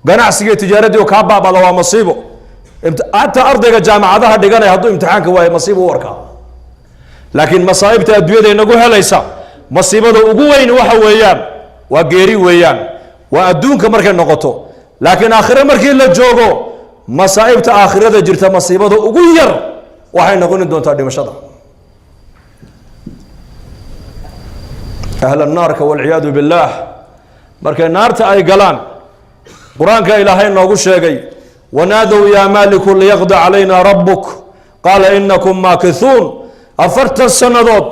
ganacsigii tijaaradii oo kaa baabada waa masiibo. Hataa ardayga jaamacadaha dhiganaya hadduu imtixaanka waayo, masiibo u arkaa. Laakiin masaa'ibta adduunyada inagu helaysa, masiibada ugu weyn waxa weeyaan waa geeri weeyaan, waa adduunka markay noqoto. Laakiin aakhire markii la joogo, masaa'ibta aakhirada jirta masiibada ugu yar waxay noqoni doontaa dhimashada. Ahla naarka, walciyaadu billaah, markay naarta ay galaan, Qur-aanka Ilaahay noogu sheegay, "Wanaadow yaa maaliku liyaqdi calayna rabbuk qaala inakum maakithuun." 40 sannadood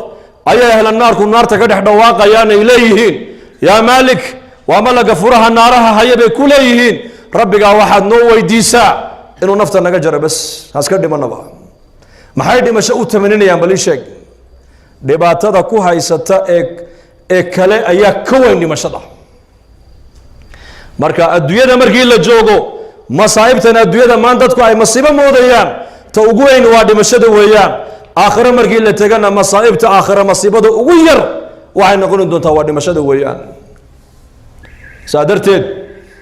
ayay ahla naarku naarta ka dhex dhawaaqayaan, ay leeyihiin, "Yaa Maalik," waa malaga furaha naaraha haya, bay ku leeyihiin, "Rabbigaa waxaad noo weydiisaa inuu nafta naga jaro, bes haska dhimanaba." Maxay dhimasho u tamaninayaan? Bal ii sheeg. Dhibaatada ku haysata ee kale ayaa ka weyn dhimashada. Marka adduunyada markii la joogo, masaa'ibtan adduunyada maan dadku ay masiibo moodayaan, ta ugu weyn waa dhimashada weeyaan. Aakhiro markii la tegana, masaa'ibta aakhiro masiibada ugu yar waxay noqoni doontaa waa dhimashada weeyaan. Saa darteed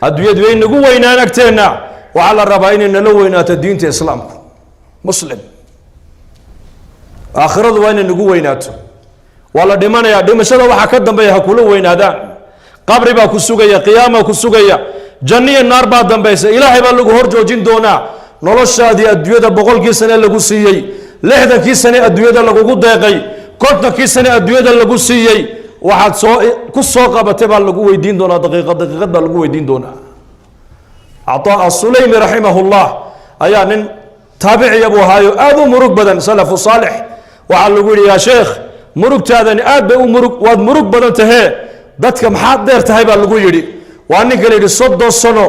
adduunyadu way nagu weynaan agteenna, waxaa la rabaa inay nala weynaato diinta Islaamku. Muslim Aakhiradu waa inay nagu weynaato. Waa la dhimanayaa, dhimashada waxaa ka dambeeya ha kula weynaadaan. Qabri baa ku sugaya, qiyaama ku sugaya, janniyo naar baa dambaysa, Ilaahay baa lagu hor joojin doonaa. Noloshaadii adduunyada 100kii sane lagu siiyey, 60kii sane adduunyada lagugu deeqay, 50kii sane adduunyada lagu siiyey, waxaad soo ku soo qabatay baa lagu weydiin doonaa. Daqiiqad daqiiqad baa lagu weydiin doonaa. Cataa Asuleymi raximahullah ayaa nin taabiciya buu ahaayo, aada u murug badan, salafu saalix. Waxaa lagu yidhi: "Yaa sheekh, murugtaadani aad bay u murug, waad murug badan tahee, dadka maxaad dheer tahay?" baa lagu yidhi. Waa ninka la yidhi 30 sano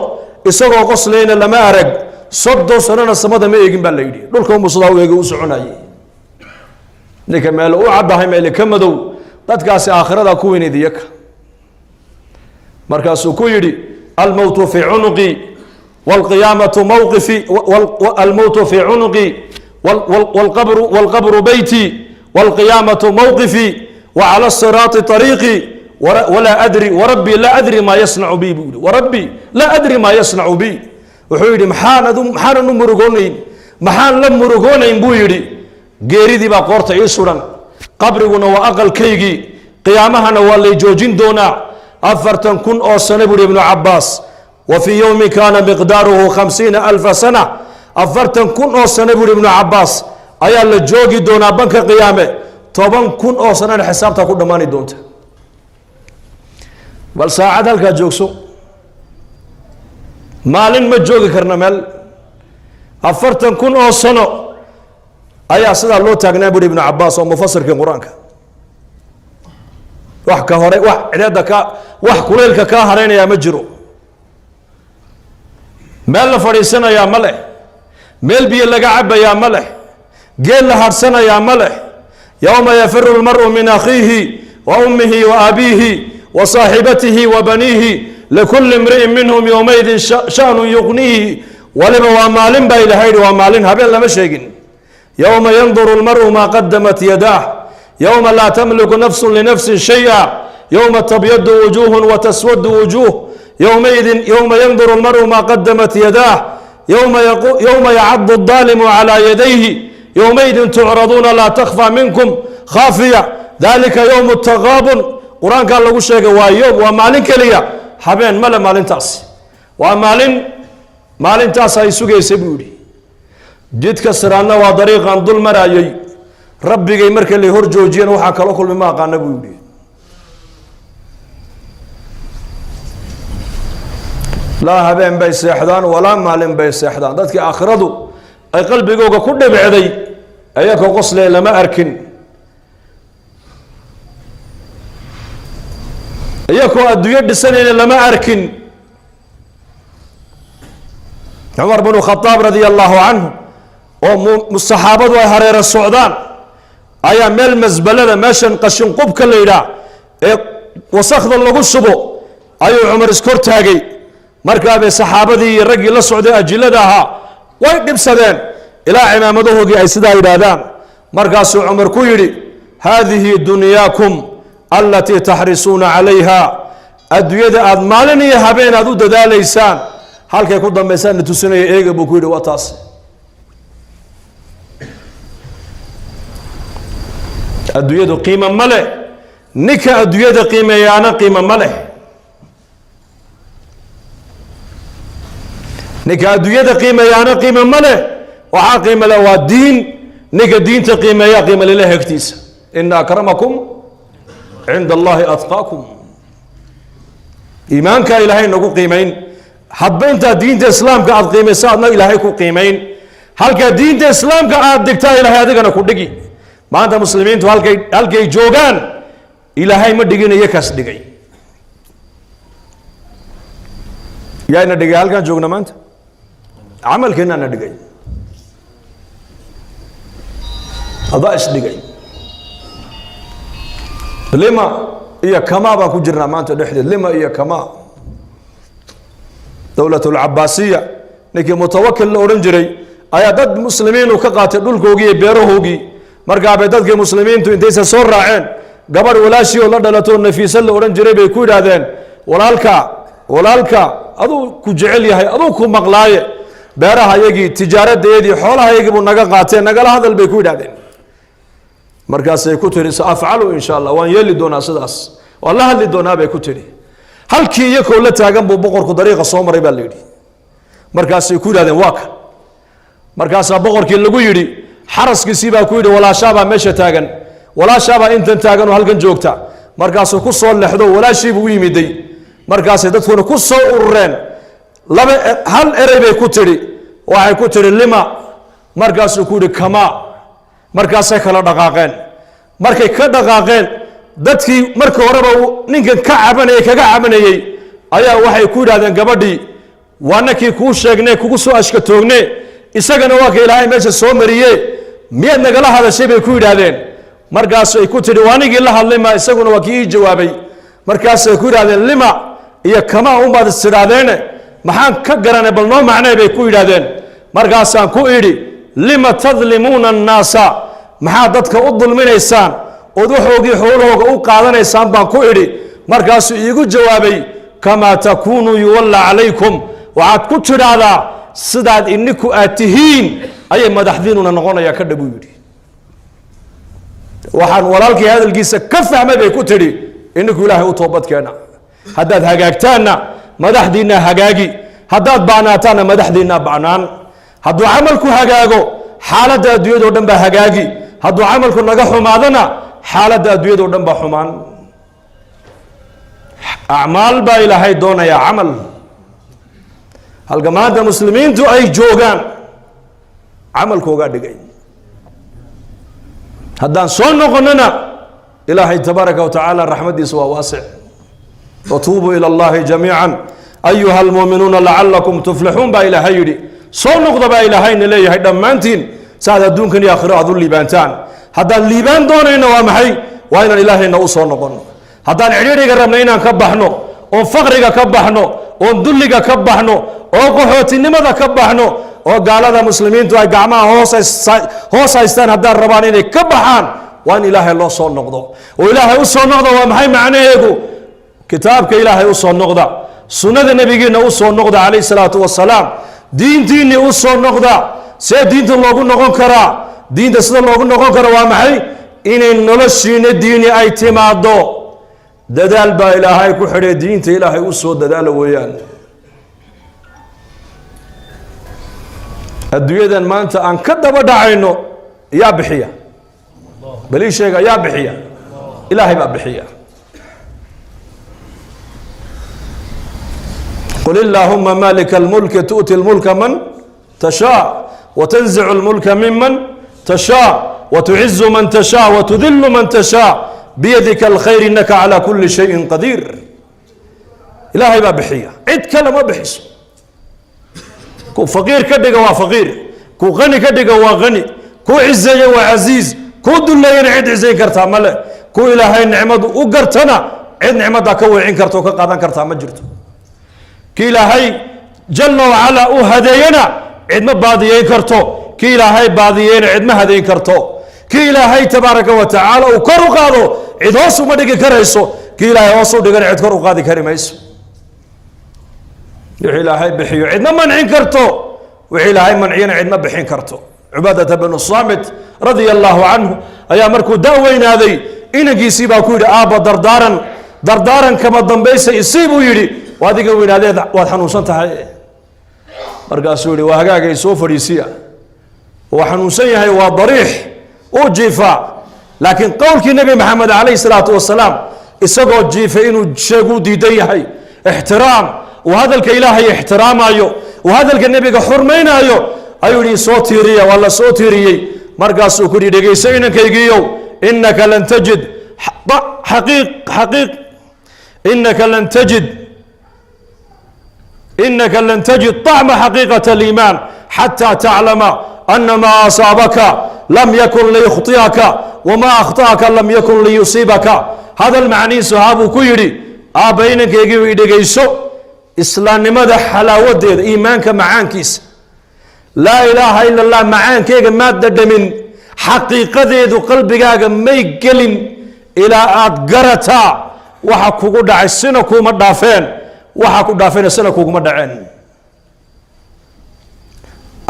isagoo qoslayna lama arag, 30 sanona samada ma eegin baa la yidhi, dhulka umusadaa u eegay u soconayay. Ninka meelo u caddahay, meele ka madow, dadkaasi aakhirada ku weyneyd iyaka. Markaasuu ku yidhi: "Almowtu fii cunuqi wاlqiyaamatu mawqifi, almowtu fii cunuqi wاlqabru beyti wاlqiyaamatu mawqifi wacala الsiraati طariiqi, walaa adri warabbi laa adri maa yasnacu bi," buu yihi. "Warabbi laa adri maa yasnacu bi." Wuxuu yidhi: "Maxaanan u murugoonayn, maxaan la murugoonayn?" buu yidhi. "Geeridii baa qoorta ii suran, qabriguna waa aqalkaygii, qiyaamahana waa lay joojin doonaa 40,000 oo sano," buuhi Ibnu Cabaas. "Wa fii yowmi kaana miqdaaruhu 50,000 sana." 40,000 oo sano, buuhi Ibnu Cabaas, ayaa la joogi doonaa banka qiyaame, 10,000 oo sanana xisaabtaa ku dhammaani doonta. Bal saacad halkaa joogso, maalin ma joogi karna meel. 40,000 oo sano ayaa sidaa loo taagnaa, buuhi Ibnu Cabaas oo mufasirkii Qur-aanka. Wax ka hore, wax cideedda ka, wax kulaylka kaa haraynayaa ma jiro, meel la fadhiisanayaa ma leh, meel biyo laga cabayaa ma leh, geel la hadhsanayaa ma leh. Yowma yafiru lmar'u min akhiihi wa ummihi wa abiihi wa saaxibatihi wa baniihi, likulli imri'in minhum yowmaidin sha'nun yuqniihi. Waliba waa maalin baa Ilahay yidhi, waa maalin, habeen lama sheegin. Yowma yanduru lmar'u maa qadamat yadaah, yowma laa tamliku nafsun linafsin shay'a, yowma tabyadu wujuuhun wa taswadu wujuuh, yowmaidin yowma yanduru lmar'u maa qadamat yadaah, yowma yacadu الdaalimu calaa yadayhi, yowmaidin tucraduuna laa takhfa minkum khaafiya, dalika yowm taqaabun. Qur-aankaa lagu sheegay. Waa yowm, waa maalin keliya, habeen male maalintaasi. Waa maalin, maalintaas ay sugaysay, buu yidhi. Jidka siraadna waa dariiqan dul maraayey. Rabbigay marka lay hor joojiyeen, waxaa kala kulmi ma aqaana, buu yidhi. Laa habeen bay seexdaan walaa maalin bay seexdaan. Dadkii aakhiradu ay qalbigooga ku dhibicday, ayakoo qoslee lama arkin, iyakoo adduunyo dhisanayna lama arkin. Cumar bnu Khadaab radia allahu canhu oo saxaabadu ay hareero socdaan ayaa meel masbalada, meeshan qashin qubka la yidhaah ee wasakda lagu shubo, ayuu Cumar iskor taagay. Markaabay saxaabadii iyo raggii la socday ajilada ahaa way dhibsadeen, ilaa cimaamadahoogii ay sidaa yidhaahdaan. Markaasuu Cumar ku yidhi: "Haadihi dunyaakum alatii taxrisuuna calayha." Adduunyada aad maalin iyo habeen aad u dadaalaysaan halkay ku dambaysaan na tusinaya, eega, buu ku yidhi. Waa taas. Adduunyadu qiimo ma leh, ninka adduunyada qiimeeyaana qiimo ma leh. Ninka adduunyada qiimeeyaana qiimo ma leh. Waxaa qiimo leh waa diin. Ninka diinta qiimeeyaa qiimo lileh agtiisa. Ina akramakum cinda Allahi atqaakum. Iimaankaa Ilaahay nagu qiimayn. Hadba intaa diinta Islaamka aad qiimayso, adna Ilaahay ku qiimayn. Halkaa diinta Islaamka aad dhigtaa, Ilaahay adigana ku dhigi. Maanta muslimiintu halkay joogaan Ilaahay ma dhiginayo, kaas dhigay. Yaana dhigay halkaan joogna maanta? Camalkeennaana dhigay, adaa isdhigay. Lima iyo kamaa baan ku jirnaa maanta dhexdeed, lima iyo kamaa. Dowlatulcabaasiya ninkii Mutawakil la odhan jiray ayaa dad muslimiinu ka qaatay dhulkoogii iyo beerahoogii. Markaabay dadkii muslimiintu intaysa soo raaceen gabadh walaashii oo la dhalatoo Nafiise la odhan jiray bay ku yidhaahdeen: "Walaalka, walaalka aduu ku jecel yahay, aduu ku maqlaaye, beeraha yagii, tijaaradeedii, xoolaha yagii buu naga qaateen, nagala hadal," bay ku yidhahdeen. Markaasay ku tidhi, "Saafcalu in sha Allah, waan yeeli doonaa sidaas, waan la hadli doonaa," bay ku tidhi. Halkii iyakoo la taagan buu boqorku dariiqa soo maray, baa la yidhi. Markaasay ku yidhahdeen, "Waa kan." Markaasaa boqorkii lagu yidhi, xaraskiisii baa ku yidhi, "Walaashaabaa meesha taagan, walaashaabaa intan taagan oo halkan joogta." Markaasuu ku soo lexdo, walaashiibuu u yimiday. Markaasay dadkuna ku soo urureen. Laba hal erey bay ku tidhi. Waxay ku tidhi, "Lima?" Markaasuu ku yidhi, "Kamaa." Markaasay kala dhaqaaqeen. Markay ka dhaqaaqeen, dadkii markii horeba ninkan ka cabanayay, kaga cabanayey, ayaa waxay ku yidhahdeen gabadhii, "Waa nakii kuu sheegne, kugu soo ashkatoogne, isagana waa ka Ilaahay meesha soo mariye, miyaad nagala hadashay?" bay ku yidhaahdeen. Markaasay ku tidhi, "Waa anigii la hadlay, ma isaguna waa kii ii jawaabay." Markaasay ku yidhahdeen, "Lima iyo kamaa unbaad istidhaadeene, maxaan ka garanay? Bal noo macnay," bay ku yidhahdeen. "Markaasaan ku idhi, 'Lima tadlimuuna annaasa?' Maxaad dadka u dulminaysaan ood waxoogii xoolahooga u qaadanaysaan, baan ku idhi. Markaasuu iigu jawaabay, 'Kamaa takuunuu yuwalla calaykum.' Waxaad ku tidhaahdaa, sidaad ininku aad tihiin ayay madaxdiinuna noqonaya ka dhab," uu yidhi. "Waxaan walaalkii hadalkiisa ka fahmay," bay ku tidhi, "ininku Ilaahay u toobadkeena. Haddaad hagaagtaanna, madaxdiinna hagaagi. Haddaad ba'naataanna, madaxdiinna ba'naan. Hadduu camalku hagaago, xaaladda adduunyado dhan baa hagaagi. Hadduu camalku naga xumaadona, xaaladda adduunyado dhan baa xumaan." Acmaal baa Ilaahay doonayaa, camal. Halka maanta muslimiintu ay joogaan, camalkoogaa dhigay. Haddaan soo noqonona, Ilaahay tabaaraka wa tacaala raxmaddiisa waa waasic. "Watuubuu ila Allahi jamiica ayuha almuuminuuna lacalakum tuflixuun," baa Ilaahay yidhi. Soo noqda baa Ilaahayna leeyahay dhammaantiin, saaad adduunkan iyo aakhiro aad u liibaantaan. Haddaan liibaan doonayno, waa maxay? Waa inaan Ilaahayna u soo noqono. Haddaan cidhiidhiga rabno inaan ka baxno, oon faqriga ka baxno, oon dulliga ka baxno, oo qaxootinimada ka baxno, oo gaalada muslimiintu ay gacmaha hoos haystaan haddaan rabaan inay ka baxaan, waa in Ilaahay loo soo noqdo. Oo Ilaahay u soo noqdo waa maxay macnaheedu? Kitaabka Ilaahay u soo noqda, sunnada nebigiina u soo noqda calayh salaatu wasalaam, diintiinni u soo noqda. See diinta loogu noqon karaa? Diinta sida loogu noqon karo waa maxay? Inay noloshiina diini ay timaado. Dadaal baa Ilaahay ku xidhay. Diinta Ilaahay u soo dadaala weeyaan. Adduunyadan maanta aan ka daba dhacayno, yaa bixiya? Bal ii sheega, yaa bixiya? Ilaahay baa bixiya. Qul illaahuma maalika almulki tu'ti lmulka man tashaa watanzicu lmulka miman tashaa watucizu man tashaa watudilu man tashaa biyadika alkhayr innaka calaa kuli shayin qadiir. Ilaahay baa bixiya, cid kale ma bixiso. Ku faqiir ka dhiga waa faqiir, ku qani ka dhiga waa qani, ku cizeeya waa casiiz, ku duleeyana cid cizayn kartaa male, ku Ilaahay nicmadu u gartana cid nicmaddaa ka weecin karta oo ka qaadan kartaa ma jirto, ki Ilaahay jalla wacalaa u hadeeyana cidma baadiyeyn karto, ki Ilaahay baadiyeyna cidma hadeyn karto, ki Ilaahay tabaaraka wa tacaala uu kor u qaado cid hoos uma dhigi karayso, ki Ilaahay hoos u dhigana cid kor u qaadi kari mayso. Wixii Ilaahay bixiyo cidma mancin karto, wixii Ilaahay manciyana cidma bixin karto. Cubaadata bnu Saamit radia allahu canhu ayaa markuu da-weynaaday, inankiisii baa ku yidhi, "Aabba, dardaaran, dardaaran kama dambaysa isii," buu yidhi. "Waa adiga weynaadeed, waad xanuunsan tahay." Markaasuu yihi, "Waa hagaagay, soo fadhiisiya." Waa xanuunsan yahay, waa dariix, uu jiifaa, laakiin qowlkii Nebi Maxamed calayhi salaatu wasalaam isagoo jiifay inuu sheeguu diidan yahay. Ixtiraam uu hadalka Ilaahay ixtiraamayo, uu hadalka nebiga xurmaynaayo, ayuu yihi, "Soo tiiriya." Waa la soo tiiriyey. Markaasuu ku yihi, "Dhegayso inankaygiiyow, inaka lan tajid xaqiiq xaqiiq inaka lan tajid, inaka lan tajid طacma xaqiiqaة اliimaan xatى taclama ana maa asaabaka lam yakun liyukhطi'aka wma akhطa'aka lam yakun liyusiibaka." Hadal macnihiisu ahaa buu ku yidhi, "Aabba, inankaygiiu, i dhegayso. Islaamnimada xalaawadeeda, iimaanka macaankiisa, laa ilaaha ila Allah macaankeyga maad dhadhamin, xaqiiqadeedu qalbigaaga may gelin ilaa aad garataa waxa kugu dhacay sina kuuma dhaafeen, waxa ku dhaafeena sina kuguma dhaceen."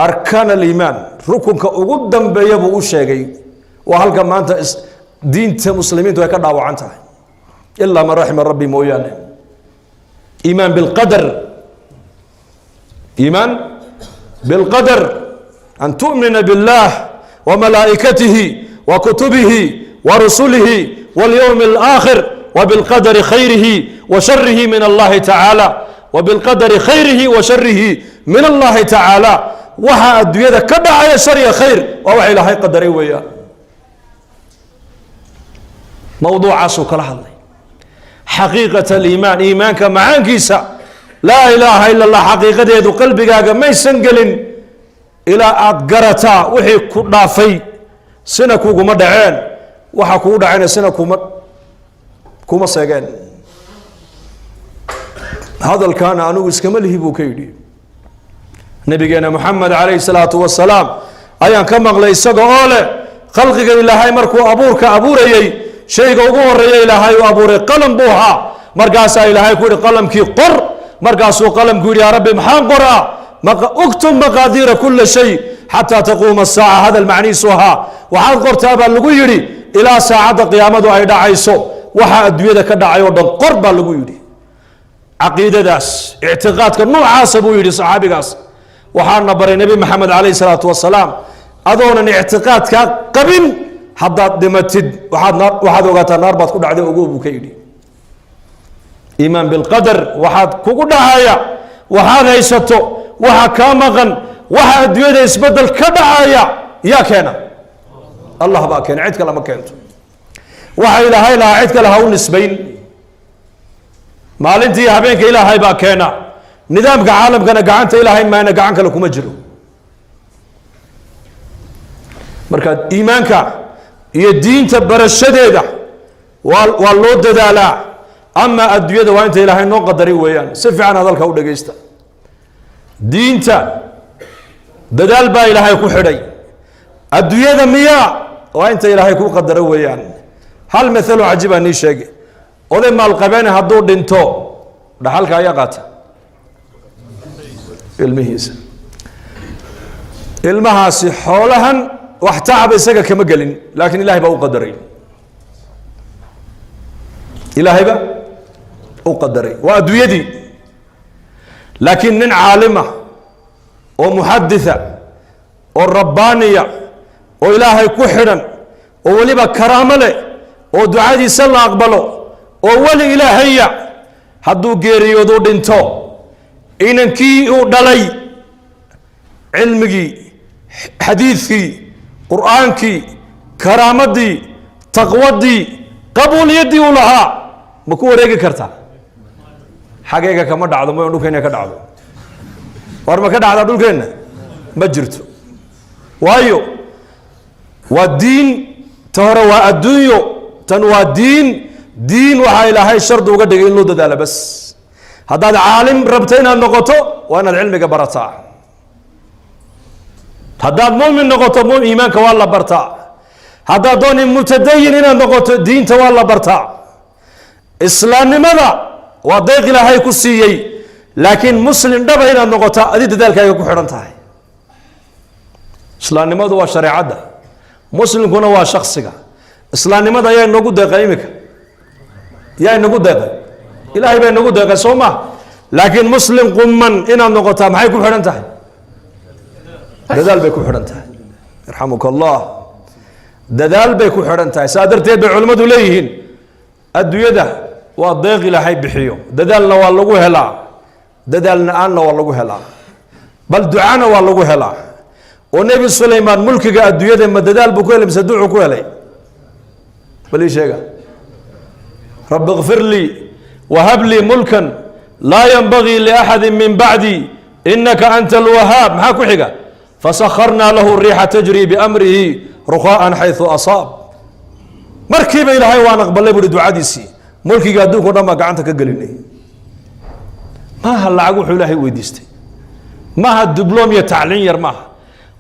Arkaan aliimaan rukunka ugu dambeeya buu u sheegay. Waa halka maanta diinta muslimiintu ay ka dhaawacan tahay, ilaa man raxima rabbi mooyaane. Iimaan bilqadar, iimaan bilqadar, an tu'mina biاllah وملائكته وكتبه ورسله واليوم الآخر وبالقدر خيره وشره من الله تعالى، وبالقدر خيره وشره من الله تعالى. Waxa adduunyada ka dhacaya, shar iyo khayr, waa waxa Ilaahay qadaray weeyaan. Mawduucaasuu kala hadlay, xaqiiqat aliimaan, iimaanka macaankiisa. Laa ilaaha ila Allah xaqiiqadeedu qalbigaaga maysan gelin ilaa aada garataa wixii ku dhaafay sina kuguma dhaceen, waxa kugu dhacayna sina kuma seegeen. Hadalkaana anigu iskama lihi, buu ka yidhi, Nabigeena Moxamed calayhi salaatu wasalaam ayaan ka maqlay isaga oo leh: khalqiga Ilaahay markuu abuurka abuurayey, shayga ugu horeeya Ilaahay uu abuuray qalam buu ahaa. Markaasaa Ilaahay ku yihi: "Qalamkii qor." Markaasuu qalamku yidhi: "Yaa Rabbi, maxaan qoraa?" "Uktub maqaadiira kula shay xataa taquuma asaaca." Hadal macnihiisu ahaa: waxaad qortaa, baa lagu yidhi, ilaa saacadda qiyaamadu ay dhacayso, waxa adduunyada ka dhacay oo dhan qor, baa lagu yidhi. Caqiidadaas, ictiqaadka noocaasa, buu yidhi saxaabigaas, waxaana baray Nebi Maxamed calayhi salaatu wasalaam. Adoonan ictiqaadkaa qabin haddaad dhimatid, waxaad ogaataa naar baad ku dhacday. Ogow, buu ka yidhi. Iimaan bilqadar, waxaad kugu dhacaya, waxaad haysato, waxa kaa maqan, waxa adduunyada isbedel ka dhacaya, yaa keena? Allah baa keena, cid kale ma keento. Waxa Ilaahay lahaa cid kale ha u nisbayn. Maalintii habeenka Ilaahay baa keena. Nidaamka caalamkana gacanta Ilaahay maana gacan kale kuma jiro. Marka iimaanka iyo diinta barashadeeda waa loo dadaalaa. Ama adduunyada waa inta Ilaahay noo qadaray weeyaan. Si fiican hadalka u dhegaysta. Diinta dadaal baa Ilaahay ku xidhay. Adduunyada miyaa waa inta Ilaahay ku qadaro weeyaan. Hal mathalo cajiibaa nii sheegay. Oday maalqabeene hadduu dhinto, dhaxalka ayaa qaata ilmihiisa. Ilmahaasi xoolahan wax tacaba isaga kama gelin, laakiin Ilahay baa u qadaray, Ilaahayba u qadaray. Waa adduunyadii. Laakiin nin caalima oo muxaditha oo rabbaaniya oo Ilaahay ku xidhan oo weliba karaamo leh oo ducadiisa la aqbalo oo weli Ilaahaya, hadduu geeriyoodu dhinto, inankii uu dhalay cilmigii, xadiidkii, qur'aankii, karaamadii, taqwadii, qabuuliyaddii uu lahaa ma ku wareegi kartaa? Xageyga kama dhacdo. Mooy dhulkeena ka dhacdo? War, ma ka dhacdaa dhulkeenna? Ma jirto. Waayo, waa diin. Ta hore waa adduunyo, tan waa diin. Diin waxaa Ilaahay shardi uga dhigay in loo dadaalo bas. Haddaad caalim rabto inaad noqoto, waa inaad cilmiga barataa. Haddaad mumin noqoto, iimaanka waa la bartaa. Haddaad dooni mutadayin inaad noqoto, diinta waa la bartaa. Islaamnimada waa deeq Ilaahay ku siiyey, laakiin muslim dhaba inaad noqoto adi dadaalkaaga ku xidhan tahay. Islaamnimadu waa shareecadda, muslimkuna waa shaksiga. Islaamnimada ayaa inagu deeqay iminka? Yaa inagu deeqay? Ilaahay baa inagu deeqay, soo ma? Laakiin muslim quman inaad noqotaa maxay ku xidhan tahay? Dadaal bay ku xidhan tahay. Yarxamuka Allah. Dadaal bay ku xidhan tahay. Saa darteed bay culimmadu leeyihiin: adduunyada waa deeq Ilaahay bixiyo, dadaalna waa lagu helaa, dadaal la-aanna waa lagu helaa, bal ducana waa lagu helaa. Oo Nebi Sulaymaan mulkiga adduunyada ma dadaal buu ku helay mise ducuu ku helay? Bal ii sheega. "Rabbi ikfir lii wahab lii mulkan laa yanbagii liaxadi min bacdi inaka anta alwahaab." Maxaa ku xiga? "Fasakharnaa lahu riixa tajri biamrihi rukhaa'an xayثu asaab." Markiiba Ilaahay waan aqbalay buuhi ducadiisii, mulkiga adduunka o dhan baa gacanta ka gelinay. Maaha lacag wuxuu Ilaahay weydiistay, maaha dibloom iyo tacliin yar maaha.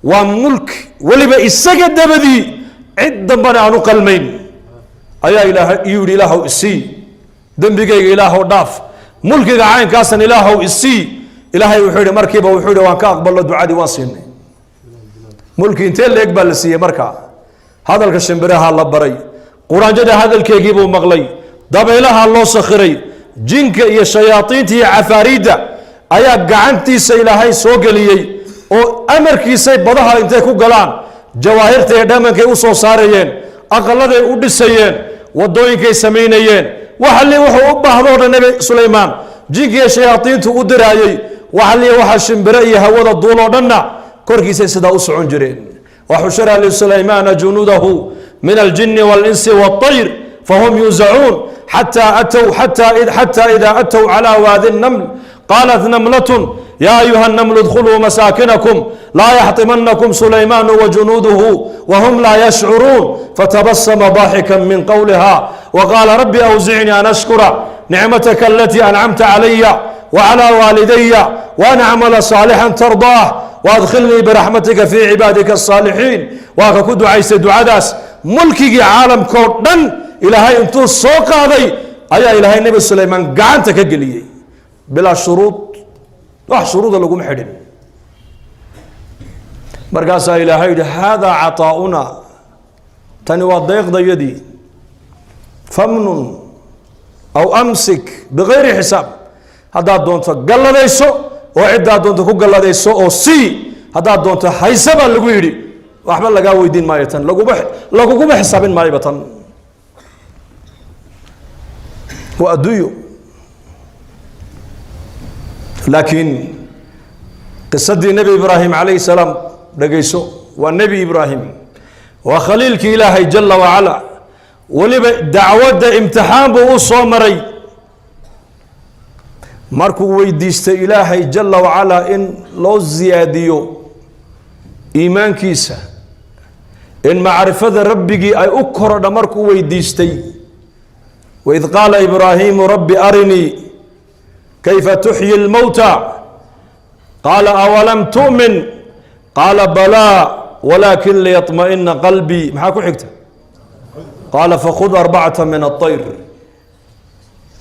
Waa mulk weliba isaga dabadii cid dambana aan u qalmayn ayaa Ilaahay iyuu yidhi: "Ilaahow isii, dembigayga Ilaahow dhaaf, mulkiga caynkaasan Ilaahow isii." Ilaahay wuxuu yihi markiiba, wuxuu yihi: "Waan ka aqballo ducadii, waan siinay." Mulki intee leeg baa la siiyey markaa? Hadalka shimbiraha la baray, quraanjada hadalkeegii buu maqlay, dabaylaha loo sakhiray, jinka iyo shayaadiinta iyo cafaariidda ayaa gacantiisa Ilaahay soo geliyey oo amarkiisay badaha intay ku galaan jawaahirta iyo dhamankay u soo saarayeen, aqaladay u dhisayeen, wadooyinkay samaynayeen. Waxali wuxuu u baahdo o dhan Nebi Sulaymaan jinka iyo shayaadiintu u diraayey. Waxali waxa shimbire iyo hawada duuloo dhanna korkiisay sidaa u socon jireen. وحشر لسليمان جنوده من الجن والإنس والطير فهم يوزعون حتى أتوا حتى إذا أتوا على وادي النمل قالت نملة يا أيها النمل ادخلوا مساكنكم لا يحطمنكم سليمان وجنوده وهم لا يشعرون فتبسم ضاحكا من قولها وقال رب أوزعني أن أشكر نعمتك التي أنعمت علي وعلى والدي وأن أعمل صالحا ترضاه وأدخلني برحمتك في عبادك الصالحين. Waa ka ku ducaystay ducadaas. Mulkigii caalamkoo dhan Ilaahay intuu soo qaaday ayaa Ilaahay Nebi Sulaymaan gacanta ka geliyey bilaa shuruud. Wax shuruuda laguma xidhin. Markaasaa Ilaahay yidhi: هذا عطاؤنا, tani waa deeqdayadii, فامنن أو أمسك بغير حساب. Haddaad doonto galladayso oo ciddaad doonto ku galladayso oo sii, haddaad doonto hayse baa lagu yidhi. Waxba lagaa weydiin maayo tan, laguma laguguma xisaabin maayoba. Tan waa adduunyo. Laakiin qisadii Nebi Ibraahim calayhi salaam dhegayso. Waa Nebi Ibraahim, waa khaliilkii Ilaahay jala wacala. Weliba dacwadda imtixaan buu u soo maray. Markuu weydiistay Ilaahay jala wacalaa in loo siyaadiyo iimaankiisa, in macrifada Rabbigii ay u korodha, markuu weydiistay: وإذ قال إبراهيم رب أرني كيف تحيي الموتى قال أولم تؤمن قال بلى ولكن ليطمئن قلبي. Maxaa ku xigta? قال فخذ أربعة من الطير.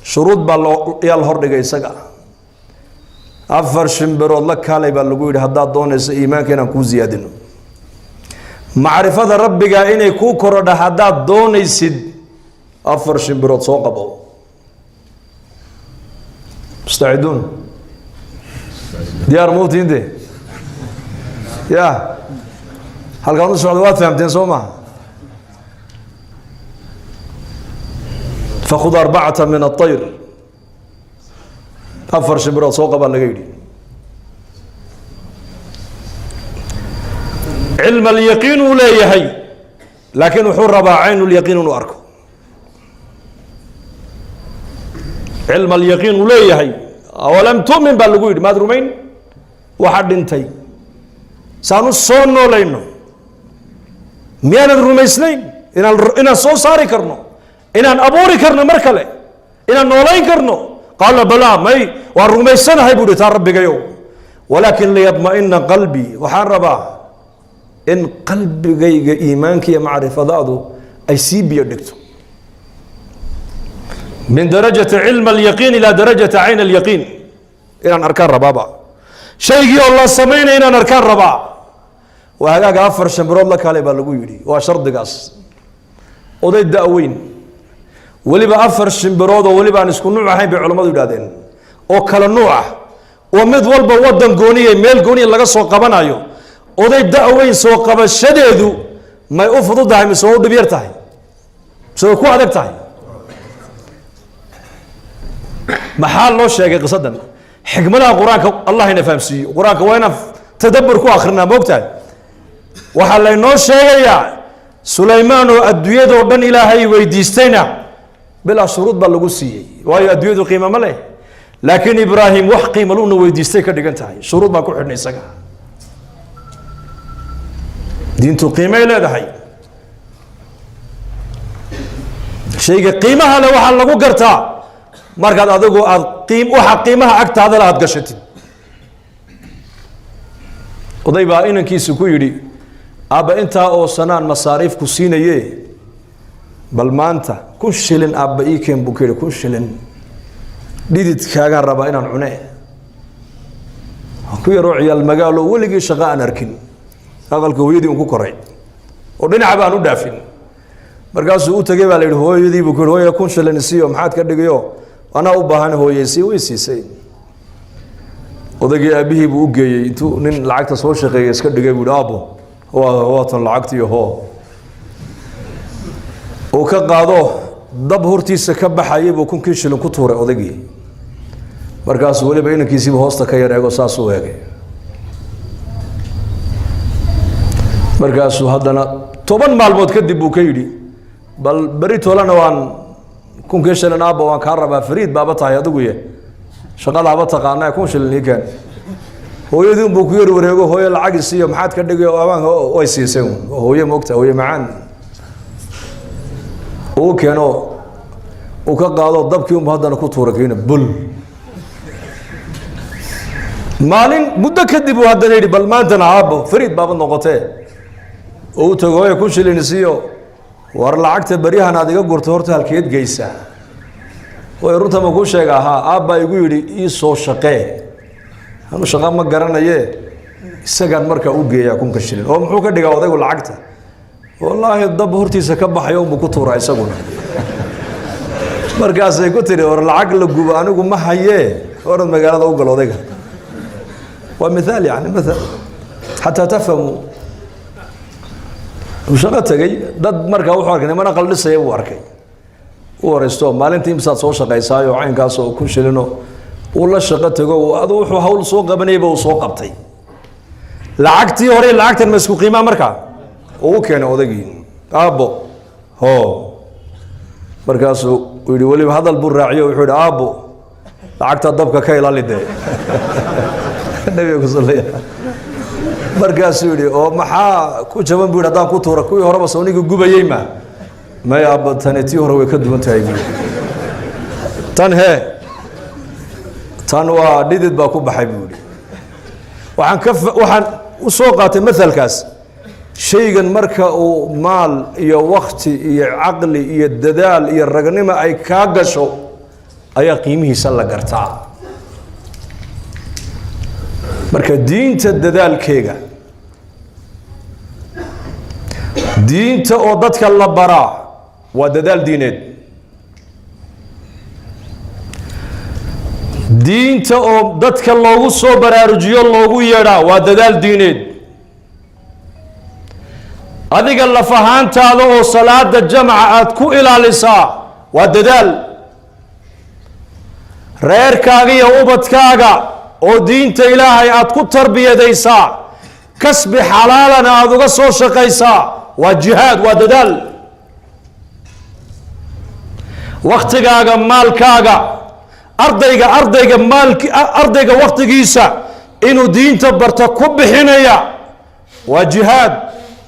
Shuruud baa loo yaa la hordhigay isaga. Afar shimbirood la kaalay baa lagu yidhi, haddaad doonayso iimaanka inaan kuu siyaadino, macrifada Rabbiga inay kuu korodha haddaad doonaysid, afar shimbirood soo qabo. مستعدون? Diyaar mawtiinde ya halkaan u socda waad fahamteen, soo maha? فخذ أربعة من الطير, afar shimbirood soo qabaa laga yidhi. Cilm alyaqiin uu leeyahay, laakiin wuxuu rabaa cayn lyaqiin inuu arko. Cilm alyaqiin uu leeyahay. أولم تؤمن baa lagu yidhi, maad rumayn waxa dhintay saanu soo noolayno? Miyaanad rumaysnayn inaan soo saari karno, inaan abuuri karno, mar kale inaan noolayn karno? قال بلى, may, waan rumaysanahay buu hi taa Rabbigayow, ولكن ليطمئن قلبي, waxaan rabaa in qalbigayga iimaanka iyo macrifadaadu ay sii biyo dhigto, من درجة علم اليقين إلى درجة عين اليقين, inaan arkaan rabaaba shaygii oo la samaynaya, inaan arkaan rabaa. Waa hagaaga, afar shambirood la kale baa lagu yidhi. Waa shardigaas. Oday da-weyn, weliba afar shimbirood oo weliba aan isku nuuc ahayn bay culammadu yidhahdeen, oo kala nuuc ah, oo mid walba wadan gooniya, meel gooniya laga soo qabanayo. Oday da-weyn soo qabashadeedu may u fududahay mise waa u dhib yar tahay mise way ku adag tahay? Maxaa loo sheegay qisadan? Xikmadaha Qur-aanka Allah ina fahamsiiyo. Qur-aanka waa inaan tadabbur ku akrinaa, moogtahay? Waxaa laynoo sheegayaa Sulaymaan oo adduunyadoo dhan Ilaahay weydiistayna bilaa shuruud baa lagu siiyey, waayo adduunyadu qiimo ma leh. Laakiin Ibraahim wax qiima luna weydiistay ka dhigan tahay, shuruud baan ku xidhnay isaga. Diintu qiimay leedahay. Shayga qiimaha leh waxaa lagu gartaa markaad adigu aad qiim waxa qiimaha agtaada le aad gashatid. Oday baa inankiisu ku yidhi: "Aabba, intaa oo sanaan masaariif ku siinaye, bal maanta 1000 shilin aabba ii keen," buu ku yidhi. "1000 shilin dhididkaagaan rabaa inaan cune." Ku yaroo ciyaal magaalo, weligii shaqo aan arkin, aqalka hooyadii un ku koray. Oo dhinaca baan u dhaafin. Markaasuu u tegey baa la yidhi. Hooyadii buu ku yidhi: "Hooya, 1000 shilin isiiyo, maxaad ka dhigayo? Anaa u baahan, hooyeysii." Way siisay. Odaygii aabbihii buu u geeyey. Intuu nin lacagta soo shaqeeyay iska dhigay buu yihi: "Aabbo, waatan lacagtiiyo hoo." Uu ka qaado, dab hortiisa ka baxayay buu 1000kii shilin ku tuuray odaygii. Markaasuu weliba inankiisiiba hoosta ka yar eego, saasuu eegay. Markaasuu haddana 10 maalmood kadib buu ka yidhi: "Bal beri tolana waan 1000kii shilin, aabba, waan kaa rabaa. Fariid baaba tahay adigu ye, shaqadaaba taqaanaa, 1000 shilin ii keen." Hooyadii unbuu ku yar wareego: "Hooyo, lacag isiiyo, maxaad ka dhigay?" Amaanka way siisay. Hooye moogta, hooye macaan. Uu keeno, uu ka qaado, dabkii unbu haddana ku tuura kiina bul. Maalin muddo kadib uu haddana yidhi: "Bal maantana, aabbo, fariid baaba noqotee." Oo u tago: "Hooye, 1000 shilin isiiyo." "War lacagta beryahan aad iga gurto horta halkeed geysaa?" "Way runta ma kuu sheega? Haa, aabbaa igu yidhi ii soo shaqee, anu shaqa ma garanaye, isagaan markaa u geeyaa 1000ka shilin." "Oo muxuu ka dhigaa odaygu lacagta?" "Wallaahi, dab hortiisa ka baxayo unbuu ku tuuraa isaguna." Markaasay ku tiri: "War lacag la gubo anigu ma hayee, orad magaalada u gal odayga." Waa mithaal, yani mathal xataa tafhamu. Uu shaqo tegey dad. Markaa wuxuu arkay niman aqal dhisaya buu arkay. U wareysto: "Maalintii imsaad soo shaqaysaayo?" Caynkaas oo 1000 shilino. Uu la shaqo tego, adu wuxuu hawl soo qabanayba uu soo qabtay. Lacagtii hore lacagtan ma isku qiimaa? Markaa uu u keenay odaygii: "Aabbo, hoo." Markaasuu yidhi, weliba hadal buu raaciyo, wuxuu yidhi: "Aabbo, lacagta dabka ka ilaali dee." Nabiga ku sallaya. Markaasuu yidhi: "Oo maxaa ku jaban?" buu yidhi, "haddaan ku tuura kuwii horeba sawniga gubayey?" Ma maya aabba, tani tii hore way ka duwan tahay," buu. "Tan hee, tan waa dhidid baa ku baxay," buu yidhi. Waxaan u soo qaatay mahalkaas: shaygan marka uu maal iyo wakti iyo caqli iyo dadaal iyo ragnimo ay kaa gasho ayaa qiimihiisa la gartaa. Marka diinta dadaalkeega, diinta oo dadka la baraa, waa dadaal diineed. Diinta oo dadka loogu soo baraarujiyo, loogu yeedhaa, waa dadaal diineed. Adiga laf ahaantaada oo salaada jamca aada ku ilaalisaa waa dadaal. Reerkaaga iyo ubadkaaga oo diinta Ilaahay aada ku tarbiyadaysaa, kasbi xalaalana aada uga soo shaqaysaa, waa jihaad, waa dadaal. Waktigaaga, maalkaaga, ardayga maalki, ardayga waktigiisa inuu diinta barto ku bixinaya waa jihaad.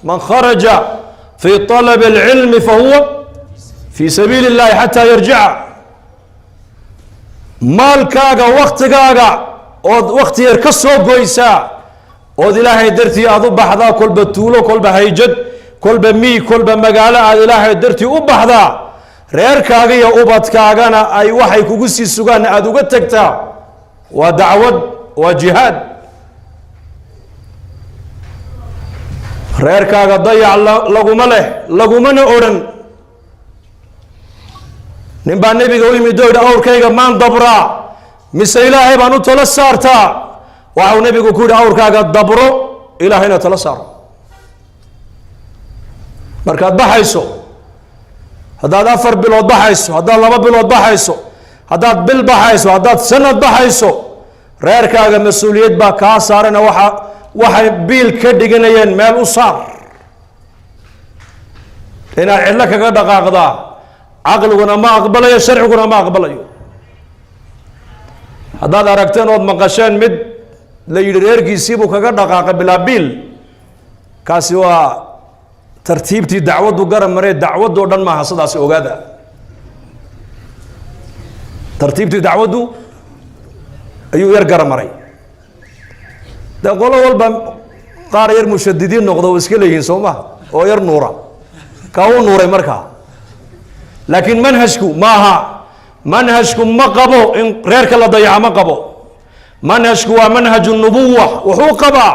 Man kharaja fi طalab اlcilmi fahuwa fi sabiili اllahi xataa yarjica. Maalkaaga, waktigaaga ood wakti yar ka soo goysaa, ood Ilaahay dartii aada u baxdaa, kolba tuulo, kolba hayjad, kolba mii, kolba magaalo aada Ilaahay dartii u baxdaa, reerkaaga iyo ubadkaagana ay waxay kugu sii sugaanna aada uga tegtaa, waa dacwad, waa jihaad. Reerkaaga dayac laguma leh, lagumana odhan. Nin baa nebiga u yimid oo yidhi: "Awrkayga maan dabraa mise Ilaahay baan u talo saartaa?" Waxau nebigu ku yidhi: "Awrkaaga dabro, Ilaahayna talo saaro." Markaad baxayso, haddaad 4 bilood baxayso, haddaad 2 bilood baxayso, haddaad bil baxayso, haddaad sanad baxayso, reerkaaga mas-uuliyad baa kaa saarana. Waxay biil ka dhiganayeen meel u saar. Inaad cidlo kaga dhaqaaqdaa caqliguna ma aqbalayo, sharciguna ma aqbalayo. Haddaad aragteen ood maqasheen mid la yidhi reerkiisiibuu kaga dhaqaaqay bilaa biil, kaasi waa tartiibtii dacwaddu garab maree. Dacwadoo dhan maaha sidaasi, ogaada. Tartiibtii dacwaddu ayuu yar garab maray. Dee qolo walba qaar yar mushadidiin noqda oo iska leeyihiin, soo ma, oo yar nuura kaa u nuuray markaa. Laakiin manhajku maaha, manhajku ma qabo in reerka la dayaca, ma qabo. Manhajku waa manhaj nubuwa. Wuxuu qabaa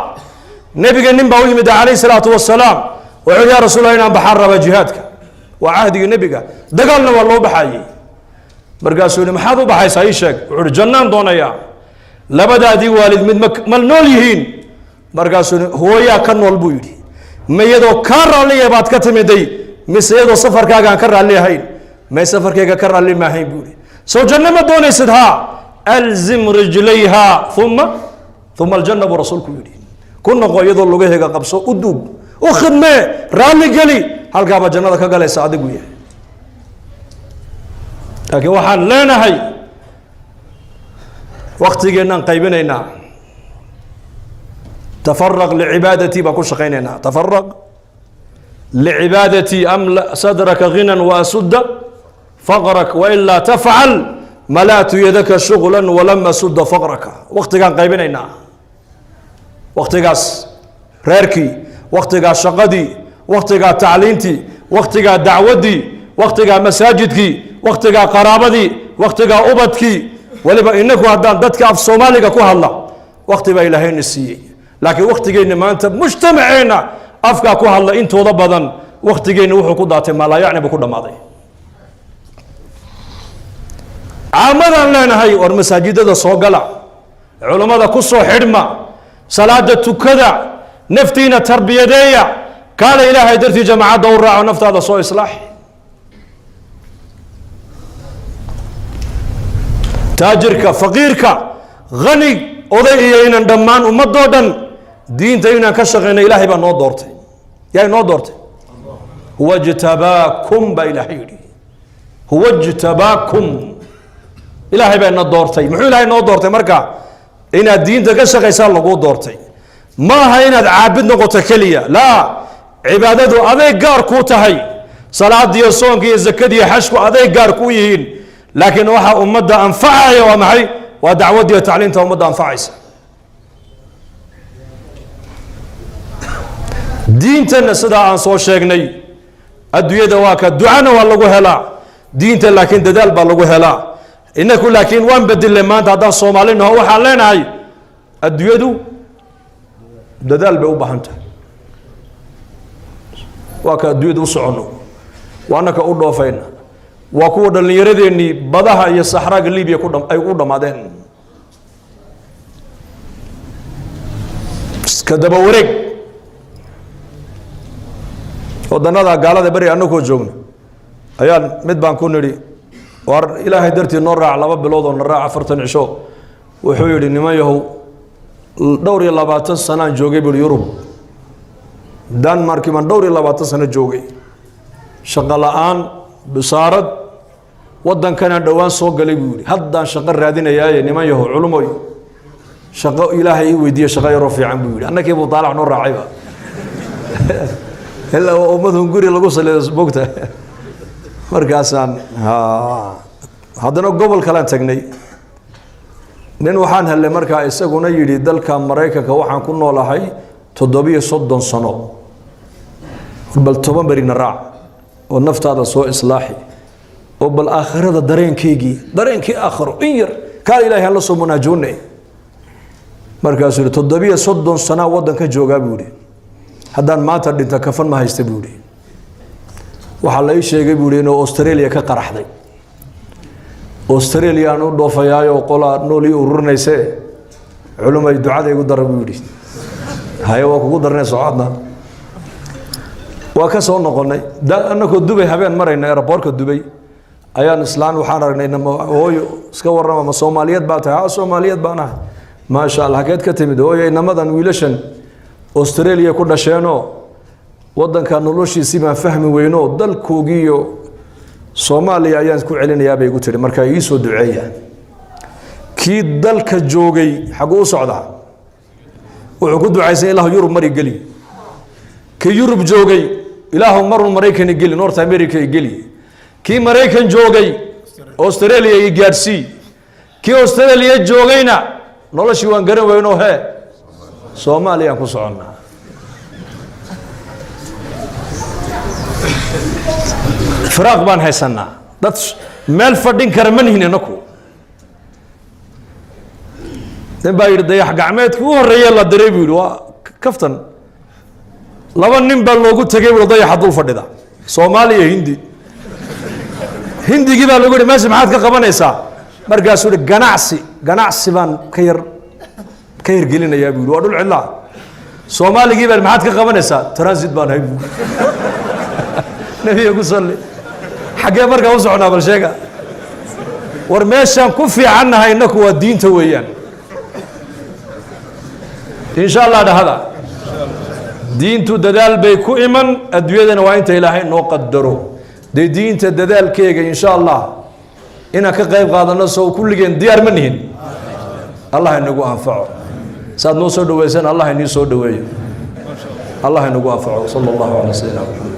nebiga, nin baa u yimid calayh salaatu wasalaam. Wuxuu: "Yaa Rasuul Allah, inaan baxaan rabaa jihaadka." Waa cahdigii Nebiga, dagaalna waa loo baxayey. Markaasuu yihi: "Maxaad u baxaysaa? Ii sheeg." Wuxuu uhi: "Jannaan doonayaa." "Labadaadii waalid mid ma nool yihiin?" Markaasuu yihi: "Hooyaa ka nool," buu yidhi. "Ma iyadoo kaa raalliya baad ka timiday, mise iyadoo safarkaagaan ka raalli ahayn?" "May, safarkayga ka raalli maahayn," buu yihi. "Soo janno ma doonaysid?" "Haa." "Alzim rijlayha uma aljanna," buu Rasuulku yidhi. Ku noqo iyadoo lugaheega qabso, u duug, u khidmee, raalli geli, halkaabaa jannada ka galaysa adigu yahay. Laakiin waxaan leenahay waktigeennaan qaybinaynaa. "Tafaraq licibaadatii" baan ku shaqaynaynaa. "Tafaraq licibaadatii amla sadraka ghinan waasudda faqrak, wailaa tafcal mala'tu yadaka shugla walam asudda faqraka." Waktigaan qaybinaynaa, waktigaas reerkii, waktigaa shaqadii, waktigaa tacliintii, waktigaa dacwaddii, waktigaa masaajidkii, waktigaa qaraabadii, waktigaa ubadkii. Weliba inaku haddaan dadka af Soomaaliga ku hadla, wakti baa Ilaahayna siiyey. Laakiin waktigeenna maanta, mujtamaceenna afkaa ku hadla intooda badan, waktigeenna wuxuu ku daatay maalaayacni buu ku dhammaaday. Caamadaan leenahay: war masaajidada soo gala, culummada ku soo xidhma, salaada tukada, naftiina tarbiyadeeya, kaala Ilaahay dartii jamaacadda u raaco, naftaada soo islaaxi. Taajirka, faqiirka, hani, oday iyo inan, dhammaan ummadoo dhan diinta inaan ka shaqeyno Ilaahay baa noo doortay. Yaa inoo doortay? "Huwa jtabaakum" baa Ilaahay yidhi. "Huwa jtabaakum", Ilaahay baa ina doortay. Muxuu Ilaahay noo doortay? Marka inaad diinta ka shaqaysaa laguu doortay. Ma aha inaad caabid noqoto keliya. Laa, cibaadadu aday gaar kuu tahay. Salaadiiyo soonka iyo zakadiiyo xashku aday gaar kuu yihiin. Laakiin waxaa ummadda anfacaya waa maxay? Waa dacwaddiiyo tacliinta ummadda anfacaysa. Diintana sidaa aan soo sheegnay, adduunyada waa ka ducana waa lagu helaa, diinta laakiin dadaal baa lagu helaa. Inaku laakiin waan bedilnay. Maanta haddaan Soomaali naho, waxaan leenahay adduunyadu dadaal bay u baahan tahay. Waa ka adduunyada u soconno, waana ka u dhoofayna, waa kuwa dhallinyaradeenii badaha iyo saxraaga Libiya ku ay u dhammaadeen. Iska daba wareeg wadanada gaalada beri annagoo joogno ayaan mid baan ku nidhi: "War Ilaahay dartii noo raac, 2 bilood oo na raac, 40 cisho." Wuxuu yidhi: "Niman yahow, dhowr iyo labaatan sanaan joogay," bui, "Yurub, Danmarki baan dhowr iyo labaatan sano joogay, shaqo la-aan, bisaarad. Waddankanaan dhowaan soo galay," buu yihi, "haddaan shaqo raadinayaaye. Niman yahow, culumoy, shaqo Ilaahay ii weydiiye, shaqo yaroo fiican," buu yihi. Annakii buu daalac noo raacayba, ilaa waa ummad hunguri lagu salido bogta. Markaasaan haddana gobol kalean tagnay. Nin waxaan helnay markaa isaguna yidhi: "Dalka Maraykanka waxaan ku noolahay 37 sano. Bal 10 berina raac oo naftaada soo islaaxi, oo bal aakhirada dareenkeygii, dareenkii aakhiro in yar kaa Ilahay aan la soo munaajoonay." Markaasuu yihi: "37 sanaa waddanka joogaa," buu yihi, "haddaan maanta dhinta kafan ma haysta," buu yihi. "Waxaa la ii sheegay," buu yihi, "inuu Australia ka qaraxday. Australia aan u dhoofayaayo, qolaa nool ii ururinayse, culumay ducada igu dara," buu yidhi. Haye, waa kugu darnay, socodna. Waa ka soo noqonnay. Annagoo Dubay habeen marayna, airportka Dubay, ayaan islaan waxaan aragnay. "Hooyo, iska warrama, ma Soomaaliyeed baa tahay?" "Ha, Soomaaliyeed baan ahay." "Maasha Allah, hakeed ka timid?" "Hooyo, inamadan wiilashan Australia ku dhasheenoo waddanka noloshiisii baan fahmi weyno, dalkoogiiyo Soomaaliya ayaan ku celinayaa," bay igu tihi, "markaa ii soo duceeya." Kii dalka joogay xaguu u socdaa? Wuxuu ku ducaysan: "Ilaahu Yurub mari geli." Kii Yurub joogay: "Ilaahu marun Maraykan geli, North America geli." Kii Maraykan joogay: "Australia i gaadhsii." Kii Australia joogayna: "Noloshii waan garan weyno, hee, Soomaaliyaan ku soconnaa." Firaaq baan haysanaa, dad meel fadhin kara ma nihin inaku. Nin baa yidhi: "Dayax gacmeedkii u horreeye la diray," buu yidhi, "waa kaftan." Laba nin baa loogu tegay buuri dayaxa dul fadhida, Soomaaliya, Hindi. Hindigii baa lagu yihi, "Meesha maxaad ka qabanaysaa?" Markaasuu yihi, "Ganacsi, ganacsi baan ka yar ka hirgelinayaa," buu yihi. "Waa dhul cidlaa." Soomaaligii baa, "Maxaad ka qabanaysaa?" "Transit baan hay," buu. Nebiga ku salli. Xaggee markaa u soconaa? Bal sheega. War meeshaan ku fiicannahay innaku waa diinta weeyaan. Insha Allah dhahada. Diintu dadaal bay ku iman, adduunyadana waa inta Ilaahay noo qadaro. Dee diinta dadaalkeega insha Allah inaan ka qayb qaadano, soo kulligeen diyaar ma nihin? Allah inagu anfaco. Saad noo soo dhaweysaan, Allah inii soo dhaweeyo. Allah inagu anfaco. Sala allahu calaa sayidina Maxamed.